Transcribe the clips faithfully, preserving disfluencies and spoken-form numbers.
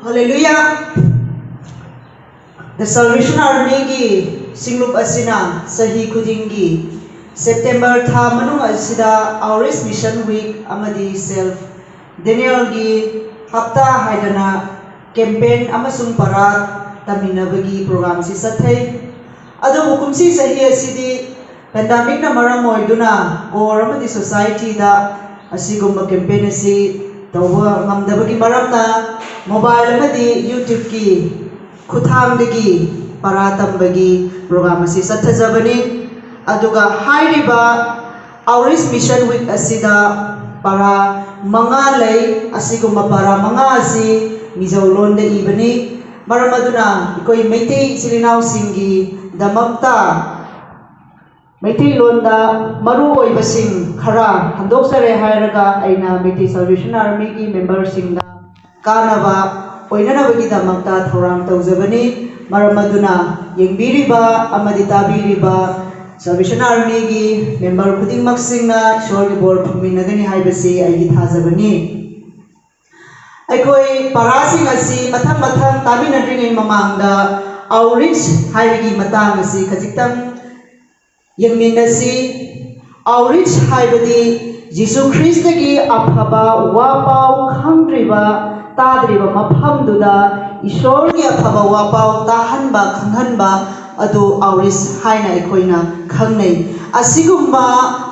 Hallelujah! The Salvation Armyꯒꯤ ꯁꯤꯡꯂꯨꯞ ꯑꯁꯤꯅ ꯆꯍꯤ ꯈꯨꯗꯤꯡꯒꯤ September ꯊꯥ ꯃꯅꯨꯡ ꯑꯁꯤꯗ Outreach Mission Week ꯑꯃꯗꯤ Self Danielꯒꯤ ꯍꯞꯇꯥ ꯍꯥꯏꯗꯅ campaign ꯑꯃꯁꯨꯡ ꯄꯔꯥ ꯇꯝꯃꯤꯟꯅꯕꯒꯤ programꯁꯤ ꯆꯠꯊꯩ꯫ ꯑꯗꯨꯕꯨ ꯀꯨꯝꯁꯤ ꯆꯍꯤ ꯑꯁꯤꯗꯤ pandemicꯅ ꯃꯔꯝ ꯑꯣꯏꯗꯨꯅ ꯀꯣꯔ ꯑꯃꯗꯤ ꯁꯣꯁꯥꯏꯇꯤꯗ ꯑꯁꯤꯒꯨꯝꯕ campaign ꯑꯁꯤ ꯇꯧꯕ ꯉꯝꯗꯕꯒꯤ ꯃꯔꯝꯅ mobile ꯑꯃꯗꯤ YouTubeꯀꯤ ꯈꯨꯠꯊꯥꯡꯗꯒꯤ ꯄꯔꯥ ꯇꯝꯕꯒꯤ program ꯑꯁꯤ ꯆꯠꯊꯖꯕꯅꯤ꯫ ꯑꯗꯨꯒ ꯍꯥꯏꯔꯤꯕ Outreach Mission Week ꯑꯁꯤꯗ ꯄꯔꯥ ꯃꯉꯥ ꯂꯩ꯫ ꯑꯁꯤꯒꯨꯝꯕ ꯄꯔꯥ ꯃꯉꯥ ꯑꯁꯤ ꯃꯤꯖꯧ ꯂꯣꯟꯗ ꯏꯕꯅꯤ꯫ ꯃꯔꯝ ꯑꯗꯨꯅ ꯑꯩꯈꯣꯏ ꯃꯩꯇꯩ ꯏꯆꯤꯜ ꯏꯅꯥꯎꯁꯤꯡꯒꯤꯗꯃꯛꯇ ꯃꯩꯇꯩꯂꯣꯟꯗ ꯃꯔꯨ ꯑꯣꯏꯕꯁꯤꯡ ꯈꯔ ꯍꯟꯗꯣꯛꯆꯔꯦ ꯍꯥꯏꯔꯒ ꯑꯩꯅ ꯃꯩꯇꯩ Salvation Armyꯒꯤ memberꯁꯤꯡꯗ ꯀꯥꯟꯅꯕ ꯑꯣꯏꯅꯅꯕꯒꯤꯗꯃꯛꯇ ꯊꯧꯔꯥꯡ ꯇꯧꯖꯕꯅꯤ꯫ ꯃꯔꯝ ꯑꯗꯨꯅ ꯌꯦꯡꯕꯤꯔꯤꯕ ꯑꯃꯗꯤ ꯇꯥꯕꯤꯔꯤꯕ Salvation Armyꯒꯤ member ꯈꯨꯗꯤꯡꯃꯛꯁꯤꯡꯅ ꯏꯁꯣꯔꯒꯤ ꯕꯣꯔ ꯐꯪꯃꯤꯟꯅꯒꯅꯤ ꯍꯥꯏꯕꯁꯤ ꯑꯩꯒꯤ ꯊꯥꯖꯕꯅꯤ꯫ ꯑꯩꯈꯣꯏ ꯄꯔꯥꯁꯤꯡ ꯑꯁꯤ ꯃꯊꯪ ꯃꯊꯪ ꯇꯥꯃꯤꯟꯅꯗ꯭ꯔꯤꯉꯩ ꯃꯃꯥꯡꯗ Outreach ꯍꯥꯏꯕꯒꯤ ꯃꯇꯥꯡ ꯑꯁꯤ ꯈꯖꯤꯛꯇꯪ ꯌꯦꯡꯃꯤꯟꯅꯁꯤ꯫ Outreach ꯍꯥꯏꯕꯗꯤ ꯖꯤꯁꯨ ꯈ꯭ꯔꯤꯁꯇꯒꯤ ꯑꯐꯕ ꯋꯥ ꯄꯥꯎ ꯈꯪꯗ꯭ꯔꯤꯕ, ꯇꯥꯗ꯭ꯔꯤꯕ ꯃꯐꯝꯗꯨꯗ ꯏꯁꯣꯔꯒꯤ ꯑꯐꯕ ꯋꯥ ꯄꯥꯎ ꯇꯥꯍꯟꯕ, ꯈꯪꯍꯟꯕ ꯑꯗꯨ Outreach ꯍꯥꯏꯅ ꯑꯩꯈꯣꯏꯅ ꯈꯪꯅꯩ꯫ ꯑꯁꯤꯒꯨꯝꯕ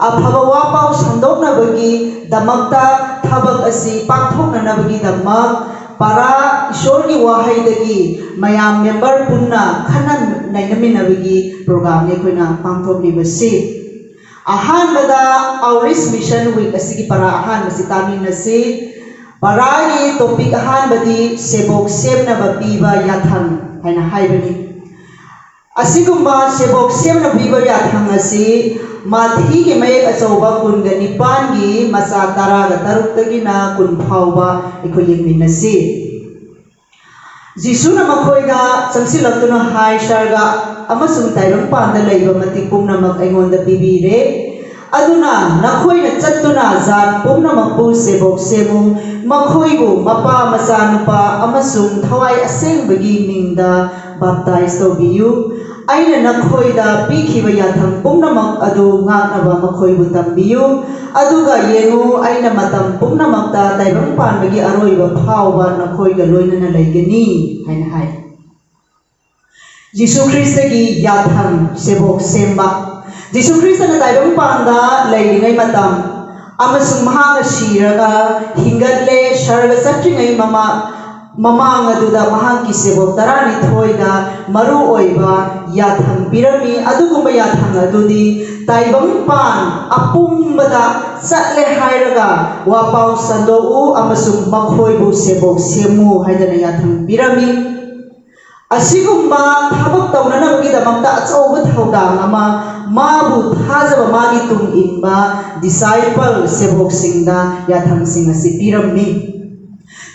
ꯑꯐꯕ ꯋꯥ ꯄꯥꯎ ꯁꯟꯗꯣꯛꯅꯕꯒꯤꯗꯃꯛꯇ ꯊꯕꯛ ꯑꯁꯤ ꯄꯥꯡꯊꯣꯛꯅꯅꯕꯒꯤꯗꯃꯛ ꯄꯔꯥ ꯏꯁꯣꯔꯒꯤ ꯋꯥꯍꯩꯗꯒꯤ ꯃꯌꯥꯝ member ꯄꯨꯟꯅ ꯈꯟꯅ ꯅꯩꯅꯃꯤꯟꯅꯕꯒꯤ programꯅꯤ ꯑꯩꯈꯣꯏꯅ ꯄꯥꯡꯊꯣꯛꯂꯤꯕꯁꯤ꯫ ꯑꯍꯥꯟꯕꯗ Outreach Mission Week ꯑꯁꯤꯒꯤ ꯄꯔꯥ ꯑꯍꯥꯟꯕꯁꯤ ꯇꯥꯃꯤꯟꯅꯁꯤ꯫ ꯄꯔꯥꯒꯤ topic ꯑꯍꯥꯟꯕꯗꯤ ꯁꯦꯕꯣꯛ ꯁꯦꯝꯅꯕ ꯄꯤꯕ ꯌꯥꯊꯪ ꯍꯥꯏꯅ ꯍꯥꯏꯕꯅꯤ꯫ ꯑꯁꯤꯒꯨꯝꯕ ꯁꯦꯕꯣꯛ ꯁꯦꯝꯅ ꯄꯤꯕ ꯌꯥꯊꯪ ꯑꯁꯤ ꯃꯥꯊꯤꯒꯤ ꯃꯌꯦꯛ ꯑꯆꯧꯕ ꯀꯨꯟꯒ ꯅꯤꯄꯥꯟꯒꯤ ꯃꯆꯥ ꯇꯔꯥꯒ ꯇꯔꯨꯛꯇꯒꯤꯅ ꯀꯨꯟ ꯐꯥꯎꯕ ꯑꯩꯈꯣꯏ ꯌꯦꯡꯃꯤꯟꯅꯁꯤ꯫ ꯖꯤꯁꯨꯅ ꯃꯈꯣꯏꯗ ꯆꯪꯁꯤꯜꯂꯛꯇꯨꯅ ꯍꯥꯏ, "ꯁꯔꯒ ꯑꯃꯁꯨꯡ ꯇꯥꯏꯕꯪꯄꯥꯟꯗ ꯂꯩꯕ ꯃꯇꯤꯛ ꯄꯨꯝꯅꯃꯛ ꯑꯩꯉꯣꯟꯗ ꯄꯤꯕꯤꯔꯦ꯫ ꯑꯗꯨꯅ ꯅꯈꯣꯏꯅ ꯆꯠꯇꯨꯅ ꯖꯥꯠ ꯄꯨꯝꯅꯃꯛꯄꯨ ꯁꯦꯕꯣꯛ ꯁꯦꯝꯃꯨ, ꯃꯈꯣꯏꯕꯨ ꯃꯄꯥ, ꯃꯆꯥꯅꯨꯄꯥ ꯑꯃꯁꯨꯡ ꯊꯋꯥꯏ ꯑꯁꯦꯡꯕꯒꯤ ꯃꯤꯡꯗ ꯕꯥꯞꯇꯥꯏꯖ ꯇꯧꯕꯤꯌꯨ꯫ ꯑꯩꯅ ꯅꯈꯣꯏꯗ ꯄꯤꯈꯤꯕ ꯌꯥꯊꯪ ꯄꯨꯝꯅꯃꯛ ꯑꯗꯨ ꯉꯥꯛꯅꯕ ꯃꯈꯣꯏꯕꯨ ꯇꯝꯕꯤꯌꯨ꯫ ꯑꯗꯨꯒ ꯌꯦꯡꯉꯨ, ꯑꯩꯅ ꯃꯇꯝ ꯄꯨꯝꯅꯃꯛꯇ ꯇꯥꯏꯕꯪ ꯄꯥꯟꯕꯒꯤ ꯑꯔꯣꯏꯕ ꯐꯥꯎꯕ ꯅꯈꯣꯏꯒ ꯂꯣꯏꯅꯅ ꯂꯩꯒꯅꯤ ꯍꯥꯏꯅ ꯍꯥꯏ꯫ ꯖꯤꯁꯨ ꯈ꯭ꯔꯤꯁꯇꯒꯤ ꯌꯥꯊꯪ ꯁꯦꯕꯣꯛ ꯁꯦꯝꯕ꯫ ꯖꯤꯁꯨ ꯈ꯭ꯔꯤꯁꯇꯅ ꯇꯥꯏꯕꯪ ꯄꯥꯟꯗ ꯂꯩꯔꯤꯉꯩ ꯃꯇꯝ ꯑꯃꯁꯨꯡ ꯃꯍꯥꯛꯅ ꯁꯤꯔꯒ ꯍꯤꯡꯒꯠꯂꯦ, ꯁꯔꯒ ꯆꯠꯇ꯭ꯔꯤꯉꯩ ꯃꯃꯥ-, ꯃꯃꯥꯡ ꯑꯗꯨꯗ ꯃꯍꯥꯛꯀꯤ ꯁꯦꯕꯣꯛ ꯇꯔꯥꯅꯤꯊꯣꯏꯗ ꯃꯔꯨ ꯑꯣꯏꯕ ꯌꯥꯊꯪ ꯄꯤꯔꯝꯃꯤ꯫ ꯑꯗꯨꯒꯨꯝꯕ ꯌꯥꯊꯪ ꯑꯗꯨꯗꯤ ꯇꯥꯏꯕꯪ ꯄꯥꯟ ꯑꯄꯨꯝꯕꯗ ꯆꯠꯂꯦ ꯍꯥꯏꯔꯒ ꯋꯥꯄꯥꯎ ꯁꯟꯗꯣꯛꯎ ꯑꯃꯁꯨꯡ ꯃꯈꯣꯏꯕꯨ ꯁꯦꯕꯣꯛ ꯁꯦꯝꯃꯨ ꯍꯥꯏꯗꯅ ꯌꯥꯊꯪ ꯄꯤꯔꯝꯃꯤ꯫ ꯑꯁꯤꯒꯨꯝꯕ ꯊꯕꯛ ꯇꯧꯅꯅꯕꯒꯤꯗꯃꯛꯇ ꯑꯆꯧꯕ ꯊꯧꯗꯥꯡ ꯑꯃ ꯃꯥꯕꯨ ꯊꯥꯖꯕ, ꯃꯥꯒꯤ ꯇꯨꯡ ꯏꯟꯕ disciple ꯁꯦꯕꯣꯛꯁꯤꯡꯗ ꯌꯥꯊꯪꯁꯤꯡ ꯑꯁꯤ ꯄꯤꯔꯝꯃꯤ꯫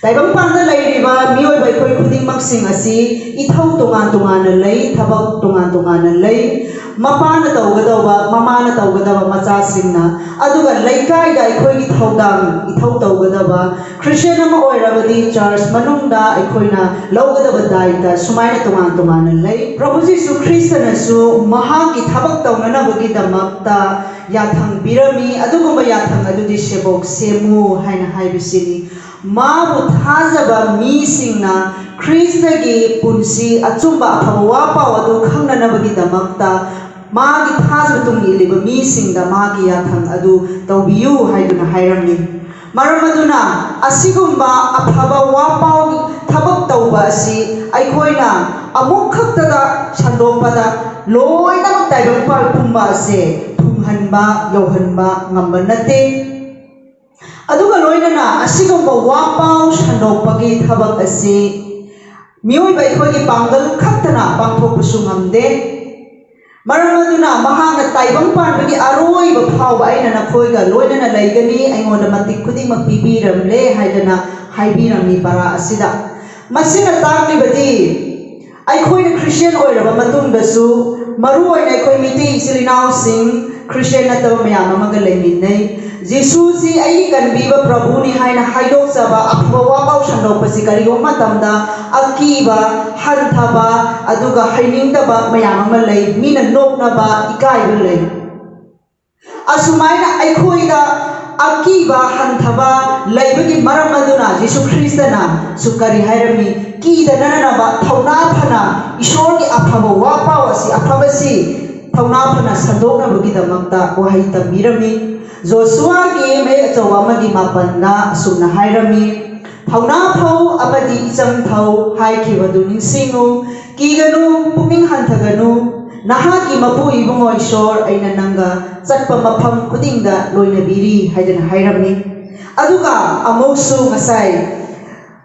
ꯇꯥꯏꯕꯪꯄꯥꯟꯗ ꯂꯩꯔꯤꯕ ꯃꯤꯑꯣꯏꯕ ꯑꯩꯈꯣꯏ ꯈꯨꯗꯤꯡꯃꯛꯁꯤꯡ ꯑꯁꯤ ꯏꯊꯧ ꯇꯣꯉꯥꯟ ꯇꯣꯉꯥꯟꯅ ꯂꯩ, ꯊꯕꯛ ꯇꯣꯉꯥꯟ ꯇꯣꯉꯥꯟꯅ ꯂꯩ꯫ ꯃꯄꯥꯅ ꯇꯧꯒꯗꯧꯕ, ꯃꯃꯥꯅ ꯇꯧꯒꯗꯕ ꯃꯆꯥꯁꯤꯡꯅ, ꯑꯗꯨꯒ ꯂꯩꯀꯥꯏꯗ ꯑꯩꯈꯣꯏꯒꯤ ꯊꯧꯗꯥꯡ, ꯏꯊꯧ ꯇꯧꯒꯗꯕ, ꯈ꯭ꯔꯤꯁꯇꯤꯌꯥꯟ ꯑꯃ ꯑꯣꯏꯔꯕꯗꯤ ꯆꯔꯆ ꯃꯅꯨꯡꯗ ꯑꯩꯈꯣꯏꯅ ꯂꯧꯒꯗꯕ ꯗꯥꯏꯇ ꯁꯨꯃꯥꯏꯅ ꯇꯣꯉꯥꯟ ꯇꯣꯉꯥꯟꯅ ꯂꯩ꯫ ꯄ꯭ꯔꯚꯨ ꯖꯤꯁꯨ ꯈ꯭ꯔꯤꯁꯇꯅꯁꯨ ꯃꯍꯥꯛꯀꯤ ꯊꯕꯛ ꯇꯧꯅꯅꯕꯒꯤꯗꯃꯛꯇ ꯌꯥꯊꯪ ꯄꯤꯔꯝꯃꯤ꯫ ꯑꯗꯨꯒꯨꯝꯕ ꯌꯥꯊꯪ ꯑꯗꯨꯗꯤ ꯁꯦꯕꯣꯛ ꯁꯦꯝꯃꯨ ꯍꯥꯏꯅ ꯍꯥꯏꯕꯁꯤꯅꯤ꯫ ꯃꯥꯕꯨ ꯊꯥꯖꯕ ꯃꯤꯁꯤꯡꯅ ꯈ꯭ꯔꯤꯁꯇꯒꯤ ꯄꯨꯟꯁꯤ, ꯑꯆꯨꯝꯕ ꯑꯐꯕ ꯋꯥꯄꯥꯎ ꯑꯗꯨ ꯈꯪꯅꯅꯕꯒꯤꯗꯃꯛꯇ ꯃꯥꯒꯤ ꯊꯥꯖꯕ ꯇꯨꯡ ꯏꯜꯂꯤꯕ ꯃꯤꯁꯤꯡꯗ ꯃꯥꯒꯤ ꯌꯥꯊꯪ ꯑꯗꯨ ꯇꯧꯕꯤꯌꯨ ꯍꯥꯏꯗꯨꯅ ꯍꯥꯏꯔꯝꯃꯤ꯫ ꯃꯔꯝ ꯑꯗꯨꯅ ꯑꯁꯤꯒꯨꯝꯕ ꯑꯐꯕ ꯋꯥꯄꯥꯎꯒꯤ ꯊꯕꯛ ꯇꯧꯕ ꯑꯁꯤ ꯑꯩꯈꯣꯏꯅ ꯑꯃꯨꯛ ꯈꯛꯇꯗ ꯁꯟꯗꯣꯛꯄꯗ ꯂꯣꯏꯅꯃꯛ ꯇꯥꯏꯕꯪꯄꯥꯟ ꯄꯨꯝꯕ ꯑꯁꯦ ꯊꯨꯡꯍꯟꯕ, ꯌꯧꯍꯟꯕ ꯉꯝꯕ ꯅꯠꯇꯦ꯫ ꯑꯗꯨꯒ ꯂꯣꯏꯅꯅ ꯑꯁꯤꯒꯨꯝꯕ ꯋꯥꯄꯥꯎ ꯁꯟꯗꯣꯛꯄꯒꯤ ꯊꯕꯛ ꯑꯁꯤ ꯃꯤꯑꯣꯏꯕ ꯑꯩꯈꯣꯏꯒꯤ ꯄꯥꯡꯒꯜ ꯈꯛꯇꯅ ꯄꯥꯡꯊꯣꯛꯄꯁꯨ ꯉꯝꯗꯦ꯫ ꯃꯔꯝ ꯑꯗꯨꯅ ꯃꯍꯥꯛꯅ ꯇꯥꯏꯕꯪ ꯄꯥꯟꯕꯒꯤ ꯑꯔꯣꯏꯕ ꯐꯥꯎꯕ ꯑꯩꯅ ꯅꯈꯣꯏꯒ ꯂꯣꯏꯅꯅ ꯂꯩꯒꯅꯤ, ꯑꯩꯉꯣꯟꯗ ꯃꯇꯤꯛ ꯈꯨꯗꯤꯡꯃꯛ ꯄꯤꯕꯤꯔꯝꯂꯦ ꯍꯥꯏꯗꯅ ꯍꯥꯏꯕꯤꯔꯝꯃꯤ ꯄꯔꯥ ꯑꯁꯤꯗ꯫ ꯃꯁꯤꯅ ꯇꯥꯛꯂꯤꯕꯗꯤ ꯑꯩꯈꯣꯏꯅ ꯈ꯭ꯔꯤꯁꯇꯤꯌꯥꯟ ꯑꯣꯏꯔꯕ ꯃꯇꯨꯡꯗꯁꯨ, ꯃꯔꯨꯑꯣꯏꯅ ꯑꯩꯈꯣꯏ ꯃꯤꯇꯩ ꯏꯆꯤꯜ ꯏꯅꯥꯎꯁꯤꯡ, ꯈ꯭ꯔꯤꯁꯇꯤꯌꯥꯟ ꯅꯠꯇꯕ ꯃꯌꯥꯝ ꯑꯃꯒ ꯂꯩꯃꯤꯟꯅꯩ꯫ ꯖꯤꯁꯨꯁꯤ ꯑꯩꯒꯤ ꯀꯟꯕꯤꯕ ꯄ꯭ꯔꯚꯨꯅꯤ ꯍꯥꯏꯅ ꯍꯥꯏꯗꯣꯛꯆꯕ ꯑꯐꯕ ꯋꯥꯄꯥꯎ ꯁꯟꯗꯣꯛꯄꯁꯤ ꯀꯔꯤꯒꯨꯝꯕ ꯃꯇꯝꯗ ꯑꯀꯤꯕ, ꯍꯟꯊꯕ, ꯑꯗꯨꯒ ꯍꯩꯅꯤꯡꯗꯕ ꯃꯌꯥꯝ ꯑꯃ ꯂꯩ꯫ ꯃꯤꯅ ꯅꯣꯛꯅꯕ, ꯏꯀꯥꯏꯕ ꯂꯩ꯫ ꯑꯁꯨꯃꯥꯏꯅ ꯑꯩꯈꯣꯏꯗ ꯑꯀꯤꯕ, ꯍꯟꯊꯕ ꯂꯩꯕꯒꯤ ꯃꯔꯝ ꯑꯗꯨꯅ ꯖꯤꯁꯨ ꯈ꯭ꯔꯤꯁꯇꯅꯁꯨ ꯀꯔꯤ ꯍꯥꯏꯔꯝꯃꯤ? ꯀꯤꯗꯅꯅꯕ ꯊꯧꯅꯥ ꯐꯅ ꯏꯁꯣꯔꯒꯤ ꯑꯐꯕ ꯋꯥꯄꯥꯎ ꯑꯁꯤ, ꯑꯐꯕꯁꯤ ꯊꯧꯅꯥ ꯐꯅ ꯁꯟꯗꯣꯛꯅꯕꯒꯤꯗꯃꯛꯇ ꯋꯥꯍꯩ ꯇꯝꯕꯤꯔꯝꯃꯤ꯫ ꯖꯣꯁꯨꯋꯥꯒꯤ ꯃꯌꯦꯛ ꯑꯆꯧꯕ ꯑꯃꯒꯤ ꯃꯥꯄꯟꯗ ꯑꯁꯨꯝꯅ ꯍꯥꯏꯔꯝꯃꯤ, "ꯊꯧꯅꯥ ꯐꯧ ꯑꯃꯗꯤ ꯏꯆꯪ ꯐꯧ ꯍꯥꯏꯈꯤꯕꯗꯨ ꯅꯤꯡꯁꯤꯡꯉꯨ, ꯀꯤꯒꯅꯨ, ꯄꯨꯛꯅꯤꯡ ꯍꯟꯊꯒꯅꯨ, ꯅꯍꯥꯛꯀꯤ ꯃꯄꯨ ꯏꯕꯨꯡꯉꯣ ꯏꯁꯣꯔ ꯑꯩꯅ ꯅꯪꯒ ꯆꯠꯄ ꯃꯐꯝ ꯈꯨꯗꯤꯡꯗ ꯂꯣꯏꯅꯕꯤꯔꯤ" ꯍꯥꯏꯗꯅ ꯍꯥꯏꯔꯝꯃꯤ꯫ ꯑꯗꯨꯒ ꯑꯃꯨꯛꯁꯨ ꯉꯁꯥꯏ,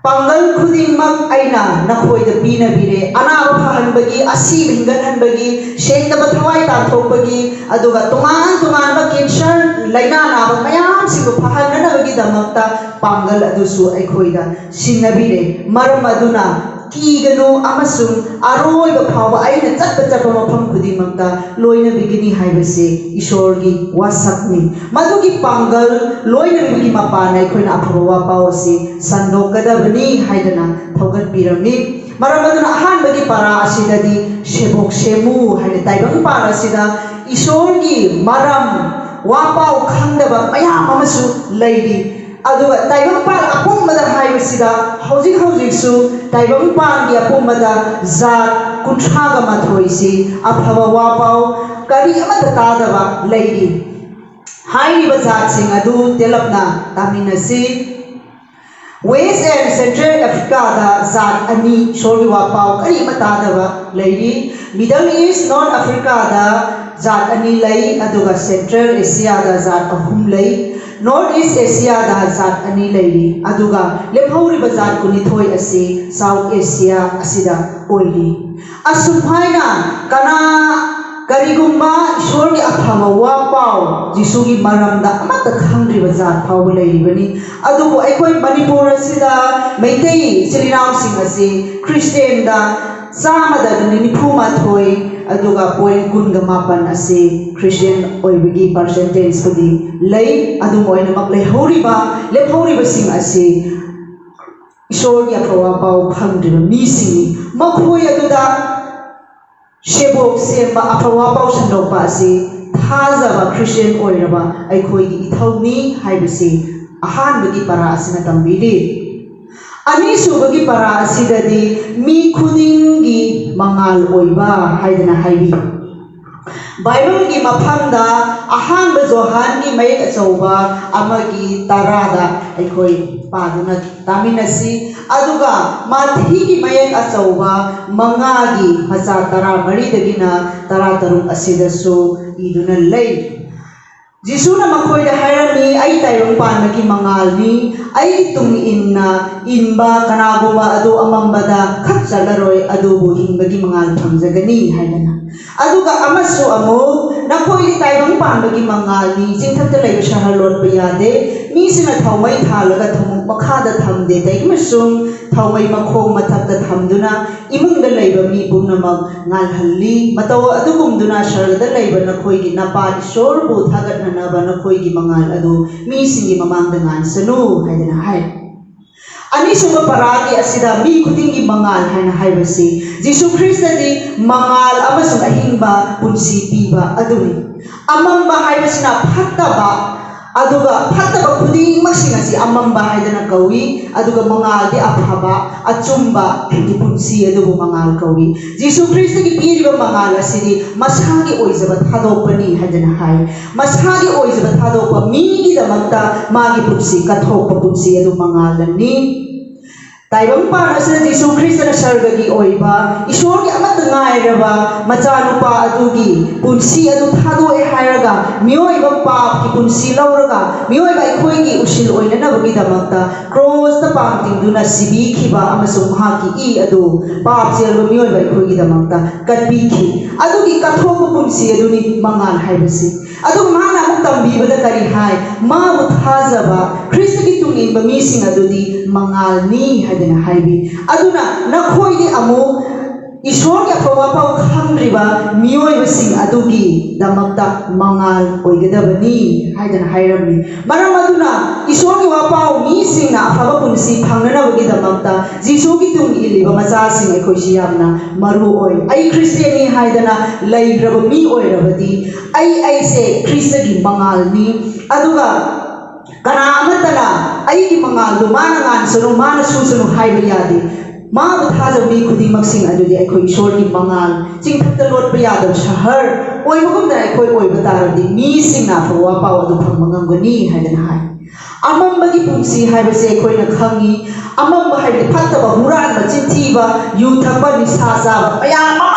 "ꯄꯥꯡꯒꯜ ꯈꯨꯗꯤꯡꯃꯛ ꯑꯩꯅ ꯅꯈꯣꯏꯗ ꯄꯤꯅꯕꯤꯔꯦ"꯫ ꯑꯅꯥꯕ ꯐꯍꯟꯕꯒꯤ, ꯑꯁꯤꯕ ꯍꯤꯡꯒꯠꯍꯟꯕꯒꯤ, ꯁꯦꯡꯗꯕ ꯊꯋꯥꯏ ꯇꯥꯟꯊꯣꯛꯄꯒꯤ, ꯑꯗꯨꯒ ꯇꯣꯉꯥꯟ ꯇꯣꯉꯥꯟꯕ ꯀꯦꯟꯁꯔ ꯂꯥꯏꯅꯥ ꯅꯥꯕ ꯃꯌꯥꯝꯁꯤꯡꯗꯨ ꯐꯍꯟꯅꯅꯕꯒꯤꯗꯃꯛꯇ ꯄꯥꯡꯒꯜ ꯑꯗꯨꯁꯨ ꯑꯩꯈꯣꯏꯗ ꯁꯤꯟꯅꯕꯤꯔꯦ꯫ ꯃꯔꯝ ꯑꯗꯨꯅ ꯀꯤꯒꯅꯨ ꯑꯃꯁꯨꯡ ꯑꯔꯣꯏꯕ ꯐꯥꯎꯕ ꯑꯩꯅ ꯆꯠꯄ ꯆꯠꯄ ꯃꯐꯝ ꯈꯨꯗꯤꯡꯃꯛꯇ ꯂꯣꯏꯅꯕꯤꯒꯅꯤ ꯍꯥꯏꯕꯁꯤ ꯏꯁꯣꯔꯒꯤ ꯋꯥꯁꯛꯅꯤ꯫ ꯃꯗꯨꯒꯤ ꯄꯥꯡꯒꯜ ꯂꯣꯏꯅꯕꯤꯒꯤ ꯃꯄꯥꯟꯅ ꯑꯩꯈꯣꯏꯅ ꯑꯐꯕ ꯋꯥꯄꯥꯎ ꯑꯁꯤ ꯁꯟꯗꯣꯛꯀꯗꯕꯅꯤ ꯍꯥꯏꯗꯅ ꯊꯧꯒꯠꯄꯤꯔꯝꯃꯤ꯫ ꯃꯔꯝ ꯑꯗꯨꯅ ꯑꯍꯥꯟꯕꯒꯤ ꯄꯥꯔꯥ ꯑꯁꯤꯗꯗꯤ "ꯁꯦꯕꯣꯛ ꯁꯦꯝꯃꯨ" ꯍꯥꯏꯅ ꯇꯥꯏꯕꯪꯄꯥꯟ ꯑꯁꯤꯗ ꯏꯁꯣꯔꯒꯤ ꯃꯔꯝ, ꯋꯥꯄꯥꯎ ꯈꯪꯗꯕ ꯃꯌꯥꯝ ꯑꯃꯁꯨ ꯂꯩꯔꯤ꯫ ꯑꯗꯨꯒ ꯇꯥꯏꯕꯪꯄꯥꯟ ꯑꯄꯨꯝꯕꯗ ꯍꯥꯏꯕꯁꯤꯗ ꯍꯧꯖꯤꯛ ꯍꯧꯖꯤꯛꯁꯨ ꯇꯥꯏꯕꯪꯄꯥꯟꯒꯤ ꯑꯄꯨꯝꯕꯗ ꯖꯥꯠ ꯀꯨꯟꯊ꯭ꯔꯥꯒ ꯃꯥꯊꯣꯏꯁꯤ ꯑꯐꯕ ꯋꯥꯄꯥꯎ ꯀꯔꯤ ꯑꯃꯠꯇ ꯇꯥꯗꯕ ꯂꯩꯔꯤ꯫ ꯍꯥꯏꯔꯤꯕ ꯖꯥꯠꯁꯤꯡ ꯑꯗꯨ ꯇꯦꯜꯂꯞꯅ ꯇꯥꯃꯤꯟꯅꯁꯤ꯫ ꯋꯦꯁ ꯑꯦꯟ ꯁꯦꯟꯇ꯭ꯔꯦꯜ ꯑꯐ꯭ꯔꯤꯀꯥꯗ ꯖꯥꯠ ꯑꯅꯤ ꯏꯁꯣꯔꯒꯤ ꯋꯥꯄꯥꯎ ꯀꯔꯤ ꯑꯃ ꯇꯥꯗꯕ ꯂꯩꯔꯤ꯫ ꯃꯤꯗꯜ ꯏꯁ, ꯅꯣꯔꯠ ꯑꯐ꯭ꯔꯤꯀꯥꯗ ꯖꯥꯠ ꯑꯅꯤ ꯂꯩ, ꯑꯗꯨꯒ ꯁꯦꯟꯇ꯭ꯔꯦꯜ ꯑꯦꯁꯤꯌꯥꯗ ꯖꯥꯠ ꯑꯍꯨꯝ ꯂꯩ꯫ ꯅꯣꯔꯠ ꯏꯁ ꯑꯦꯁꯤꯌꯥꯗ ꯖꯥꯠ ꯑꯅꯤ ꯂꯩꯔꯤ, ꯑꯗꯨꯒ ꯂꯦꯝꯍꯧꯔꯤꯕ ꯖꯥꯠ ꯀꯨꯟꯅꯤꯊꯣꯏ ꯑꯁꯤ ꯁꯥꯎꯠ ꯑꯦꯁꯤꯌꯥ ꯑꯁꯤꯗ ꯑꯣꯏꯔꯤ꯫ ꯑꯁꯨꯝ ꯍꯥꯏꯅ ꯀꯅꯥ, ꯀꯔꯤꯒꯨꯝꯕ ꯏꯁꯣꯔꯒꯤ ꯑꯐꯕ ꯋꯥ ꯄꯥꯎ ꯖꯤꯁꯨꯒꯤ ꯃꯔꯝꯗ ꯑꯃꯠꯇ ꯈꯪꯗ꯭ꯔꯤꯕ ꯖꯥꯠ ꯐꯥꯎꯕ ꯂꯩꯔꯤꯕꯅꯤ꯫ ꯑꯗꯨꯕꯨ ꯑꯩꯈꯣꯏ ꯃꯅꯤꯄꯨꯔ ꯑꯁꯤꯗ ꯃꯩꯇꯩ ꯏꯆꯤꯜ ꯏꯅꯥꯎꯁꯤꯡ ꯑꯁꯤ ꯈ꯭ꯔꯤꯁꯇꯦꯟꯗ ꯆꯥꯝꯃꯗ ꯅꯤꯐꯨ ꯃꯥꯊꯣꯏ, ꯑꯗꯨꯒ ꯄꯣꯏꯟ ꯀꯨꯟꯒ ꯃꯥꯄꯟ ꯑꯁꯤ ꯈ꯭ꯔꯤꯁꯇꯤꯌꯥꯟ ꯑꯣꯏꯕꯒꯤ ꯄꯥꯔꯁꯦꯟꯇꯦꯖꯄꯨꯗꯤ ꯂꯩ꯫ ꯑꯗꯨꯝ ꯑꯣꯏꯅꯃꯛ, ꯂꯩꯍꯧꯔꯤꯕ, ꯂꯦꯝꯍꯧꯔꯤꯕꯁꯤꯡ ꯑꯁꯤ ꯏꯁꯣꯔꯒꯤ ꯑꯐꯕ ꯄꯥꯎ ꯐꯪꯗ꯭ꯔꯤꯕ ꯃꯤꯁꯤꯡꯅꯤ꯫ ꯃꯈꯣꯏ ꯑꯗꯨꯗ ꯁꯦꯕꯣꯛ ꯁꯦꯝꯕ, ꯑꯐꯕ ꯄꯥꯎ ꯁꯟꯗꯣꯛꯄ ꯑꯁꯤ ꯊꯥꯖꯕ ꯈ꯭ꯔꯤꯁꯇꯤꯌꯥꯟ ꯑꯣꯏꯔꯕ ꯑꯩꯈꯣꯏꯒꯤ ꯏꯊꯧꯅꯤ ꯍꯥꯏꯕꯁꯤ ꯑꯍꯥꯟꯕꯒꯤ ꯄꯔꯥ ꯑꯁꯤꯅ ꯇꯝꯕꯤꯔꯤ꯫ ꯑꯅꯤꯁꯨꯕꯒꯤ ꯄꯔꯥ ꯑꯁꯤꯗꯗꯤ ꯃꯤ ꯈꯨꯗꯤꯡꯒꯤ ꯃꯉꯥꯜ ꯑꯣꯏꯕ ꯍꯥꯏꯗꯅ ꯍꯥꯏꯔꯤ꯫ ꯕꯥꯏꯕꯜꯒꯤ ꯃꯐꯝꯗ ꯑꯍꯥꯟꯕ ꯖꯣꯍꯥꯟꯒꯤ ꯃꯌꯦꯛ ꯑꯆꯧꯕ ꯑꯃꯒꯤ ꯇꯔꯥꯗ ꯑꯩꯈꯣꯏ ꯄꯥꯗꯨꯅ ꯇꯥꯃꯤꯟꯅꯁꯤ꯫ ꯑꯗꯨꯒ ꯃꯥꯊꯤꯒꯤ ꯃꯌꯦꯛ ꯑꯆꯧꯕ ꯃꯉꯥꯒꯤ ꯃꯆꯥ ꯇꯔꯥ ꯃꯔꯤꯗꯒꯤꯅ ꯇꯔꯥ ꯇꯔꯨꯛ ꯑꯁꯤꯗꯁꯨ ꯏꯗꯨꯅ ꯂꯩ꯫ ꯖꯤꯁꯨꯅ ꯃꯈꯣꯏꯗ ꯍꯥꯏꯔꯝꯃꯤ, "ꯑꯩ ꯇꯥꯏꯕꯪ ꯄꯥꯟꯕꯒꯤ ꯃꯉꯥꯜꯅꯤ꯫ ꯑꯩꯒꯤ ꯇꯨꯡ ꯏꯟꯅ ꯏꯟꯕ ꯀꯅꯥꯒꯨꯝꯕ ꯑꯗꯨ ꯑꯃꯝꯕꯗ ꯈꯛ ꯆꯠꯂꯔꯣꯏ, ꯑꯗꯨꯕꯨ ꯍꯤꯡꯕꯒꯤ ꯃꯉꯥꯜ ꯐꯪꯖꯒꯅꯤ" ꯍꯥꯏꯗꯅ꯫ ꯑꯗꯨꯒ ꯑꯃꯁꯨ ꯑꯃꯨꯛ, "ꯅꯈꯣꯏꯗꯤ ꯇꯥꯏꯕꯪ ꯄꯥꯟꯕꯒꯤ ꯃꯉꯥꯜꯅꯤ꯫ ꯆꯤꯡꯊꯛꯇ ꯂꯩꯕ ꯁꯍꯔ ꯂꯣꯠꯄ ꯌꯥꯗꯦ꯫ ꯃꯤꯁꯤꯡꯅ ꯊꯥꯎꯃꯩ ꯊꯥꯜꯂꯒ ꯊꯨꯝꯃꯣꯛ ꯃꯈꯥꯗ ꯊꯝꯗꯦ, ꯀꯩꯒꯨꯝꯕꯁꯨꯡ ꯊꯥꯎꯃꯩ ꯃꯈꯣꯡ ꯃꯊꯛꯇ ꯊꯝꯗꯨꯅ ꯏꯃꯨꯡꯗ ꯂꯩꯕ ꯃꯤ ꯄꯨꯝꯅꯃꯛ ꯉꯥꯜꯍꯜꯂꯤ꯫ ꯃꯇꯧ ꯑꯗꯨꯒꯨꯝꯗꯨꯅ ꯁꯔꯒꯗ ꯂꯩꯕ ꯅꯈꯣꯏꯒꯤ ꯅꯄꯥ ꯏꯁꯣꯔꯕꯨ ꯊꯥꯒꯠꯅꯅꯕ ꯅꯈꯣꯏꯒꯤ ꯃꯉꯥꯜ ꯑꯗꯨ ꯃꯤꯁꯤꯡꯒꯤ ꯃꯃꯥꯡꯗ ꯉꯥꯟꯁꯅꯨ" ꯍꯥꯏꯗꯅ ꯍꯥꯏ꯫ ꯑꯅꯤꯁꯨꯕ ꯄꯔꯥꯒꯤ ꯑꯁꯤꯗ ꯃꯤ ꯈꯨꯗꯤꯡꯒꯤ ꯃꯉꯥꯜ ꯍꯥꯏꯅ ꯍꯥꯏꯕꯁꯤ, ꯖꯤꯁꯨ ꯈ꯭ꯔꯤꯁꯇꯗꯤ ꯃꯉꯥꯜ ꯑꯃꯁꯨꯡ ꯑꯍꯤꯡꯕ ꯄꯨꯟꯁꯤ ꯄꯤꯕ ꯑꯗꯨꯅꯤ꯫ ꯑꯃꯝꯕ ꯍꯥꯏꯕꯁꯤꯅ ꯐꯠꯇꯕ, ꯑꯗꯨꯒ ꯐꯠꯇꯕ ꯈꯨꯗꯤꯡꯃꯛꯁꯤꯡ ꯑꯁꯤ ꯑꯃꯝꯕ ꯍꯥꯏꯗꯅ ꯀꯧꯏ, ꯑꯗꯨꯒ ꯃꯉꯥꯜꯗꯤ ꯑꯐꯕ, ꯑꯆꯨꯝꯕꯒꯤ ꯄꯨꯟꯁꯤ ꯑꯗꯨꯕꯨ ꯃꯉꯥꯜ ꯀꯧꯏ꯫ ꯖꯤꯁꯨ ꯈ꯭ꯔꯤꯁꯇꯒꯤ ꯄꯤꯔꯤꯕ ꯃꯉꯥꯜ ꯑꯁꯤꯗꯤ ꯃꯁꯥꯒꯤ ꯑꯣꯏꯖꯕ ꯊꯥꯗꯣꯛꯄꯅꯤ ꯍꯥꯏꯗꯅ ꯍꯥꯏ꯫ ꯃꯁꯥꯒꯤ ꯑꯣꯏꯖꯕ ꯊꯥꯗꯣꯛꯄ, ꯃꯤꯒꯤꯗꯃꯛꯇ ꯃꯥꯒꯤ ꯄꯨꯟꯁꯤ ꯀꯠꯊꯣꯛꯄ ꯄꯨꯟꯁꯤ ꯑꯗꯨ ꯃꯉꯥꯜꯅꯤ꯫ ꯇꯥꯏꯕꯪ ꯄꯥꯟꯕꯁꯤꯗ ꯖꯤꯁꯨ ꯈ꯭ꯔꯤꯁꯇꯅ ꯁꯔꯒꯒꯤ ꯑꯣꯏꯕ, ꯏꯁꯣꯔꯒꯤ ꯑꯃꯠꯇ ꯉꯥꯏꯔꯕ ꯃꯆꯥꯅꯨꯄꯥ ꯑꯗꯨꯒꯤ ꯄꯨꯟꯁꯤ ꯑꯗꯨ ꯊꯥꯗꯣꯛꯑꯦ ꯍꯥꯏꯔꯒ, ꯃꯤꯑꯣꯏꯕ ꯄꯥꯞꯀꯤ ꯄꯨꯟꯁꯤ ꯂꯧꯔꯒ, ꯃꯤꯑꯣꯏꯕ ꯑꯩꯈꯣꯏꯒꯤ ꯎꯁꯤꯜ ꯑꯣꯏꯅꯅꯕꯒꯤꯗꯃꯛꯇ ꯀ꯭ꯔꯣꯁꯇ ꯄꯥꯡ ꯇꯤꯡꯗꯨꯅ ꯁꯤꯕꯤꯈꯤꯕ ꯑꯃꯁꯨꯡ ꯃꯍꯥꯛꯀꯤ ꯏ ꯑꯗꯨ ꯄꯥꯞ ꯆꯦꯜꯕ ꯃꯤꯑꯣꯏꯕ ꯑꯩꯈꯣꯏꯒꯤꯗꯃꯛꯇ ꯀꯠꯄꯤꯈꯤ꯫ ꯑꯗꯨꯒꯤ ꯀꯠꯊꯣꯛꯄ ꯄꯨꯟꯁꯤ ꯑꯗꯨꯅꯤ ꯃꯉꯥꯜ ꯍꯥꯏꯕꯁꯤ꯫ ꯑꯗꯨꯒ ꯃꯍꯥꯛꯅ ꯑꯃꯨꯛ ꯇꯝꯕꯤꯕꯗ ꯀꯔꯤ ꯍꯥꯏ? "ꯃꯥꯕꯨ ꯊꯥꯖꯕ ꯈ꯭ꯔꯤꯁꯇꯒꯤ ꯇꯨꯡ ꯏꯟꯕ ꯃꯤꯁꯤꯡ ꯑꯗꯨꯗꯤ ꯃꯉꯥꯜꯅꯤ" ꯍꯥꯏꯗꯅ ꯍꯥꯏꯕꯤ꯫ ꯑꯗꯨꯅ ꯅꯈꯣꯏꯗꯤ ꯑꯃꯨꯛ ꯏꯁꯣꯔꯒꯤ ꯑꯐꯕ ꯄꯥꯎ ꯈꯪꯗ꯭ꯔꯤꯕ ꯃꯤꯑꯣꯏꯕꯁꯤꯡ ꯑꯗꯨꯒꯤꯗꯃꯛꯇ ꯃꯉꯥꯜ ꯑꯣꯏꯒꯗꯕꯅꯤ ꯍꯥꯏꯗꯅ ꯍꯥꯏꯔꯝꯃꯤ꯫ ꯃꯔꯝ ꯑꯗꯨꯅ ꯏꯁꯣꯔꯒꯤ ꯋꯥꯄꯥꯎ ꯃꯤꯁꯤꯡꯅ ꯑꯐꯕ ꯄꯨꯟꯁꯤ ꯐꯪꯅꯅꯕꯒꯤꯗꯃꯛꯇ ꯖꯤꯁꯨꯒꯤ ꯇꯨꯡ ꯏꯜꯂꯤꯕ ꯃꯆꯥꯁꯤꯡ ꯑꯩꯈꯣꯏꯁꯤ ꯌꯥꯝꯅ ꯃꯔꯨ ꯑꯣꯏ꯫ ꯑꯩ ꯈ꯭ꯔꯤꯁꯇꯤꯌꯥꯟꯅꯤ ꯍꯥꯏꯗꯅ ꯂꯩꯈ꯭ꯔꯕ ꯃꯤ ꯑꯣꯏꯔꯕꯗꯤ ꯑꯩ ꯑꯩꯁꯦ ꯈ꯭ꯔꯤꯁꯇꯒꯤ ꯃꯉꯥꯜꯅꯤ꯫ ꯑꯗꯨꯒ ꯀꯅꯥ ꯑꯃꯠꯇꯅ ꯑꯩꯒꯤ ꯃꯉꯥꯜꯗꯨ ꯃꯥꯅ ꯉꯥꯟꯁꯅꯨ, ꯃꯥꯅ ꯁꯨꯁꯅꯨ ꯍꯥꯏꯕ ꯌꯥꯗꯦ꯫ ꯃꯥꯕꯨ ꯊꯥꯖꯕ ꯃꯤ ꯈꯨꯗꯤꯡꯃꯛꯁꯤꯡ ꯑꯗꯨꯗꯤ ꯑꯩꯈꯣꯏ ꯏꯁꯣꯔꯒꯤ ꯃꯉꯥꯜ, ꯆꯤꯡꯊꯛꯇ ꯂꯣꯠꯄ ꯌꯥꯗꯕ ꯁꯍꯔ ꯑꯣꯏꯕꯒꯨꯝꯅ ꯑꯩꯈꯣꯏ ꯑꯣꯏꯕ ꯇꯥꯔꯕꯗꯤ ꯃꯤꯁꯤꯡꯅ ꯑꯐꯕ ꯋꯥꯄꯥꯎ ꯑꯗꯨ ꯐꯪꯕ ꯉꯝꯒꯅꯤ ꯍꯥꯏꯗꯅ ꯍꯥꯏ꯫ ꯑꯃꯝꯕꯒꯤ ꯄꯨꯟꯁꯤ ꯍꯥꯏꯕꯁꯦ ꯑꯩꯈꯣꯏꯅ ꯈꯪꯉꯤ꯫ ꯑꯃꯝꯕ ꯍꯥꯏꯕꯗꯤ ꯐꯠꯇꯕ, ꯍꯨꯔꯥꯟꯕ, ꯆꯤꯟꯊꯤꯕ, ꯌꯨ ꯊꯛꯄ, ꯅꯤꯁꯥ ꯆꯥꯕ ꯃꯌꯥꯝ ꯑꯃ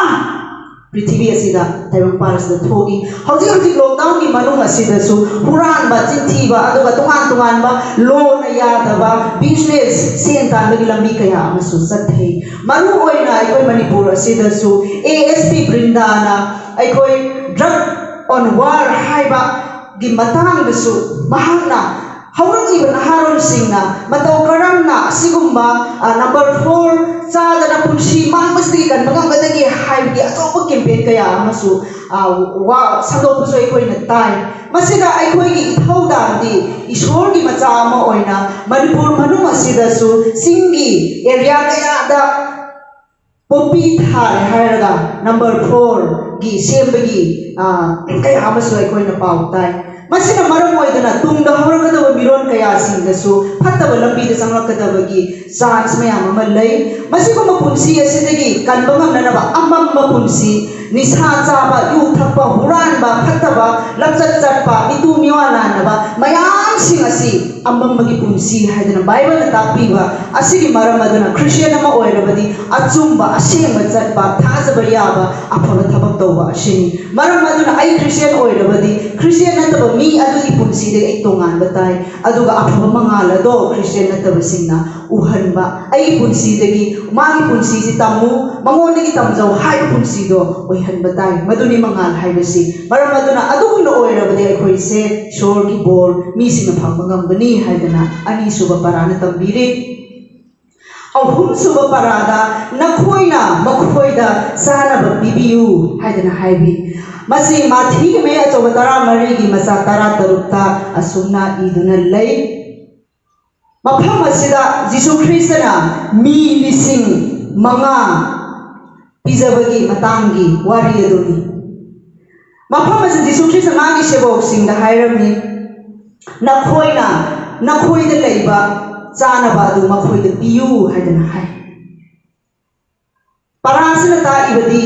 ꯄ꯭ꯔꯤꯊꯤꯕꯤ ꯑꯁꯤꯗ, ꯇꯥꯏꯕꯪꯄꯥꯟ ꯑꯁꯤꯗ ꯊꯣꯛꯏ꯫ ꯍꯧꯖꯤꯛ ꯍꯧꯖꯤꯛ ꯂꯣꯛꯗꯥꯎꯟꯒꯤ ꯃꯅꯨꯡ ꯑꯁꯤꯗꯁꯨ ꯍꯨꯔꯥꯟꯕ, ꯆꯤꯟꯊꯤꯕ, ꯑꯗꯨꯒ ꯇꯣꯉꯥꯟ ꯇꯣꯉꯥꯟꯕ ꯂꯣꯅ ꯌꯥꯗꯕ ꯕꯤꯖꯤꯅꯦꯁ, ꯁꯦꯟ ꯇꯥꯟꯕꯒꯤ ꯂꯝꯕꯤ ꯀꯌꯥ ꯑꯃꯁꯨ ꯆꯠꯊꯩ꯫ ꯃꯔꯨ ꯑꯣꯏꯅ ꯑꯩꯈꯣꯏ ꯃꯅꯤꯄꯨꯔ ꯑꯁꯤꯗꯁꯨ ꯑꯦ ꯑꯦꯁ ꯄꯤ ꯕ꯭ꯔꯤꯟꯗꯥꯅ ꯑꯩꯈꯣꯏ ꯗ꯭ꯔꯒ ꯑꯣꯟ ꯋꯥꯔ ꯍꯥꯏꯕꯒꯤ ꯃꯇꯥꯡꯗꯁꯨ ꯃꯍꯥꯛꯅ ꯍꯧꯔꯛꯂꯤꯕ ꯅꯍꯥꯔꯣꯜꯁꯤꯡꯅ ꯃꯇꯧ ꯀꯔꯝꯅ ꯑꯁꯤꯒꯨꯝꯕ, ꯑ, ꯅꯝꯕꯔ ꯐꯣꯔ ꯆꯥꯗꯅ ꯄꯨꯟꯁꯤ ꯃꯥꯡꯕꯁꯤꯗꯒꯤ ꯀꯟꯕ ꯉꯝꯒꯗꯒꯦ ꯍꯥꯏꯕꯒꯤ ꯑꯆꯧꯕ ꯀꯦꯝꯄꯦꯟ ꯀꯌꯥ ꯑꯃꯁꯨ, ꯑ, ꯋꯥ ꯁꯟꯗꯣꯛꯄꯁꯨ ꯑꯩꯈꯣꯏꯅ ꯇꯥꯏ꯫ ꯃꯁꯤꯗ ꯑꯩꯈꯣꯏꯒꯤ ꯏꯊꯧꯗꯥꯡꯗꯤ ꯏꯁꯣꯔꯒꯤ ꯃꯆꯥ ꯑꯃ ꯑꯣꯏꯅ ꯃꯅꯤꯄꯨꯔ ꯃꯅꯨꯡ ꯑꯁꯤꯗꯁꯨ ꯆꯤꯡꯒꯤ ꯑꯦꯔꯤꯌꯥ ꯀꯌꯥꯗ ꯄꯣꯄꯤ ꯊꯥꯔꯦ ꯍꯥꯏꯔꯒ ꯅꯝꯕꯔ ꯐꯣꯔꯒꯤ ꯁꯦꯝꯕꯒꯤ, ꯑ, ꯀꯌꯥ ꯑꯃꯁꯨ ꯑꯩꯈꯣꯏꯅ ꯄꯥꯎ ꯇꯥꯏ꯫ ꯃꯁꯤꯅ ꯃꯔꯝ ꯑꯣꯏꯗꯨꯅ ꯇꯨꯡꯗ ꯍꯧꯔꯛꯀꯗꯕ ꯃꯤꯔꯣꯟ ꯀꯌꯥꯁꯤꯡꯗꯁꯨ ꯐꯠꯇꯕ ꯂꯝꯕꯤꯗ ꯆꯪꯂꯛꯀꯗꯕꯒꯤ ꯆꯥꯟꯁ ꯃꯌꯥꯝ ꯑꯃ ꯂꯩ꯫ ꯃꯁꯤꯒꯨꯝꯕ ꯄꯨꯟꯁꯤ ꯑꯁꯤꯗꯒꯤ ꯀꯟꯕ ꯉꯝꯅꯅꯕ ꯑꯃꯝꯕ ꯄꯨꯟꯁꯤ, ꯅꯤꯁꯥ ꯆꯥꯕ, ꯌꯨ ꯊꯛꯄ, ꯍꯨꯔꯥꯟꯕ, ꯐꯠꯇꯕ ꯂꯝꯆꯠ ꯆꯠꯄ, ꯃꯤꯇꯨ ꯃꯤꯋꯥ ꯅꯥꯟꯅꯕ ꯃꯌꯥꯝꯁꯤꯡ ꯑꯁꯤ ꯑꯃꯝꯕꯒꯤ ꯄꯨꯟꯁꯤ ꯍꯥꯏꯗꯅ ꯕꯥꯏꯕꯜꯅ ꯇꯥꯛꯄꯤꯕ ꯑꯁꯤꯒꯤ ꯃꯔꯝ ꯑꯗꯨꯅ ꯈ꯭ꯔꯤꯁꯇꯤꯌꯥꯟ ꯑꯃ ꯑꯣꯏꯔꯕꯗꯤ ꯑꯆꯨꯝꯕ, ꯑꯁꯦꯡꯕ ꯆꯠꯄ, ꯊꯥꯖꯕ ꯌꯥꯕ, ꯑꯐꯕ ꯊꯕꯛ ꯇꯧꯕ ꯑꯁꯤꯅꯤ꯫ ꯃꯔꯝ ꯑꯗꯨꯅ ꯑꯩ ꯈ꯭ꯔꯤꯁꯇꯤꯌꯥꯟ ꯑꯣꯏꯔꯕꯗꯤ ꯈ꯭ꯔꯤꯁꯇꯤꯌꯥꯟ ꯅꯠꯇꯕ ꯃꯤ ꯑꯗꯨꯒꯤ ꯄꯨꯟꯁꯤꯗꯒꯤ ꯑꯩ ꯇꯣꯉꯥꯟꯕ ꯇꯥꯏ꯫ ꯑꯗꯨꯒ ꯑꯐꯕ ꯃꯉꯥꯜ ꯑꯗꯣ ꯈ꯭ꯔꯤꯁꯇꯤꯌꯥꯟ ꯅꯠꯇꯕꯁꯤꯡꯅ ꯎꯍꯟꯕ, ꯑꯩꯒꯤ ꯄꯨꯟꯁꯤꯗꯒꯤ ꯃꯥꯒꯤ ꯄꯨꯟꯁꯤꯁꯤ ꯇꯝꯃꯨ, ꯃꯉꯣꯟꯗꯒꯤ ꯇꯝꯖꯧ ꯍꯥꯏꯕ ꯄꯨꯟꯁꯤꯗꯣ ꯑꯣꯏꯍꯟꯕ ꯇꯥꯏ꯫ ꯃꯗꯨꯅꯤ ꯃꯉꯥꯜ ꯍꯥꯏꯕꯁꯤ꯫ ꯃꯔꯝ ꯑꯗꯨꯅ ꯑꯗꯨꯒꯨꯝꯅ ꯑꯣꯏꯔꯕꯗꯤ ꯑꯩꯈꯣꯏꯁꯦ ꯏꯁꯣꯔꯒꯤ ꯕꯣꯔ ꯃꯤꯁꯤꯡꯅ ꯐꯪꯕ ꯉꯝꯒꯅꯤ ꯍꯥꯏꯗꯅ ꯑꯅꯤꯁꯨꯕ ꯄꯔꯥꯅ ꯇꯝꯕꯤꯔꯤ꯫ ꯑꯍꯨꯝꯁꯨꯕ ꯄꯔꯥꯗ ꯅꯈꯣꯏꯅ ꯃꯈꯣꯏꯗ ꯆꯥꯅꯕ ꯄꯤꯕꯤꯌꯨ ꯍꯥꯏꯗꯅ ꯍꯥꯏꯕꯤ꯫ ꯃꯁꯤ ꯃꯥꯊꯤꯒꯤ ꯃꯌꯦꯛ ꯑꯆꯧꯕ ꯇꯔꯥꯃꯔꯤꯒꯤ ꯃꯆꯥ ꯇꯔꯥꯇꯔꯨꯛꯇ ꯑꯁꯨꯝꯅ ꯏꯗꯨꯅ ꯂꯩ꯫ ꯃꯐꯝ ꯑꯁꯤꯗ ꯖꯤꯁꯨ ꯈ꯭ꯔꯤꯁꯇꯅ ꯃꯤ ꯂꯤꯁꯤꯡ ꯃꯉꯥ ꯄꯤꯖꯕꯒꯤ ꯃꯇꯥꯡꯒꯤ ꯋꯥꯔꯤ ꯑꯗꯨꯅꯤ꯫ ꯃꯐꯝ ꯑꯁꯤꯗ ꯖꯤꯁꯨ ꯈ꯭ꯔꯤꯁꯇ ꯃꯥꯒꯤ ꯁꯦꯕꯣꯛꯁꯤꯡꯗ ꯍꯥꯏꯔꯝꯃꯤ, "ꯅꯈꯣꯏꯅ ꯅꯈꯣꯏꯗ ꯂꯩꯕ ꯆꯥꯅꯕ ꯑꯗꯨ ꯃꯈꯣꯏꯗ ꯄꯤꯌꯨ" ꯍꯥꯏꯗꯅ ꯍꯥꯏ꯫ ꯄꯔꯥꯁꯤꯅ ꯇꯥꯛꯏꯕꯗꯤ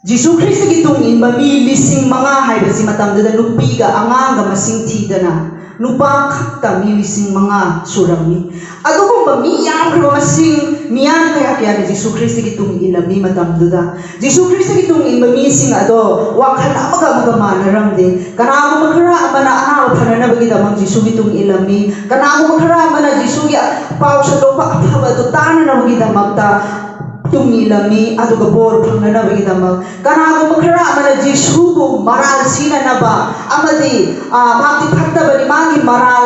ꯖꯤꯁꯨ ꯈ꯭ꯔꯤꯁꯇꯒꯤ ꯇꯨꯡ ꯏꯟꯕ ꯃꯤ ꯂꯤꯁꯤꯡ ꯃꯉꯥ ꯍꯥꯏꯕꯁꯤ ꯃꯇꯝꯗꯨꯗ ꯅꯨꯄꯤꯒ ꯑꯉꯥꯡꯒ ꯃꯁꯤꯡ ꯊꯤꯗꯅ ꯅꯨꯄꯥ ꯈꯛꯇ ꯃꯤ ꯂꯤꯁꯤꯡ ꯃꯉꯥ ꯁꯨꯔꯝꯃꯤ꯫ ꯑꯗꯨꯒꯨꯝꯕ ꯃꯤ ꯌꯥꯝꯈ꯭ꯔꯕ ꯃꯁꯤꯡ, ꯃꯤꯌꯥꯝ ꯀꯌꯥ ꯀꯌꯥꯅ ꯖꯤꯁꯨ ꯈ꯭ꯔꯤꯁꯇꯒꯤ ꯇꯨꯡ ꯏꯜꯂꯝꯃꯤ ꯃꯇꯝꯗꯨꯗ? ꯖꯤꯁꯨ ꯈ꯭ꯔꯤꯁꯇꯒꯤ ꯇꯨꯡ ꯏꯟꯕ ꯃꯤꯁꯤꯡ ꯑꯗꯣ ꯋꯥꯈꯜ ꯑꯃꯒ ꯑꯃꯒ ꯃꯥꯟꯅꯔꯝꯗꯦ꯫ ꯀꯅꯥꯒꯨꯝꯕ ꯈꯔ ꯑꯃꯅ ꯑꯅꯥꯕ ꯐꯅꯅꯕꯒꯤꯗꯃꯛ ꯖꯤꯁꯨꯒꯤ ꯇꯨꯡ ꯏꯜꯂꯝꯃꯤ꯫ ꯀꯅꯥꯒꯨꯝꯕ ꯈꯔ ꯑꯃꯅ ꯖꯤꯁꯨꯒꯤ ꯄꯥꯎ ꯁꯟꯗꯣꯛꯄ ꯑꯐꯕ ꯑꯗꯨ ꯇꯥꯅꯅꯕꯒꯤꯗꯃꯛꯇ ꯇꯨꯡ ꯏꯜꯂꯝꯃꯤ, ꯑꯗꯨꯒ ꯕꯣꯔ ꯐꯪꯅꯅꯕꯒꯤꯗꯃꯛ꯫ ꯀꯅꯥꯒꯨꯝꯕ ꯈꯔ ꯑꯃꯅ ꯖꯤꯁꯨꯕꯨ ꯃꯔꯥꯜ ꯁꯤꯅꯅꯕ ꯑꯃꯗꯤ, ꯑ, ꯃꯍꯥꯛꯇꯤ ꯐꯠꯇꯕꯅꯤ, ꯃꯥꯒꯤ ꯃꯔꯥꯜ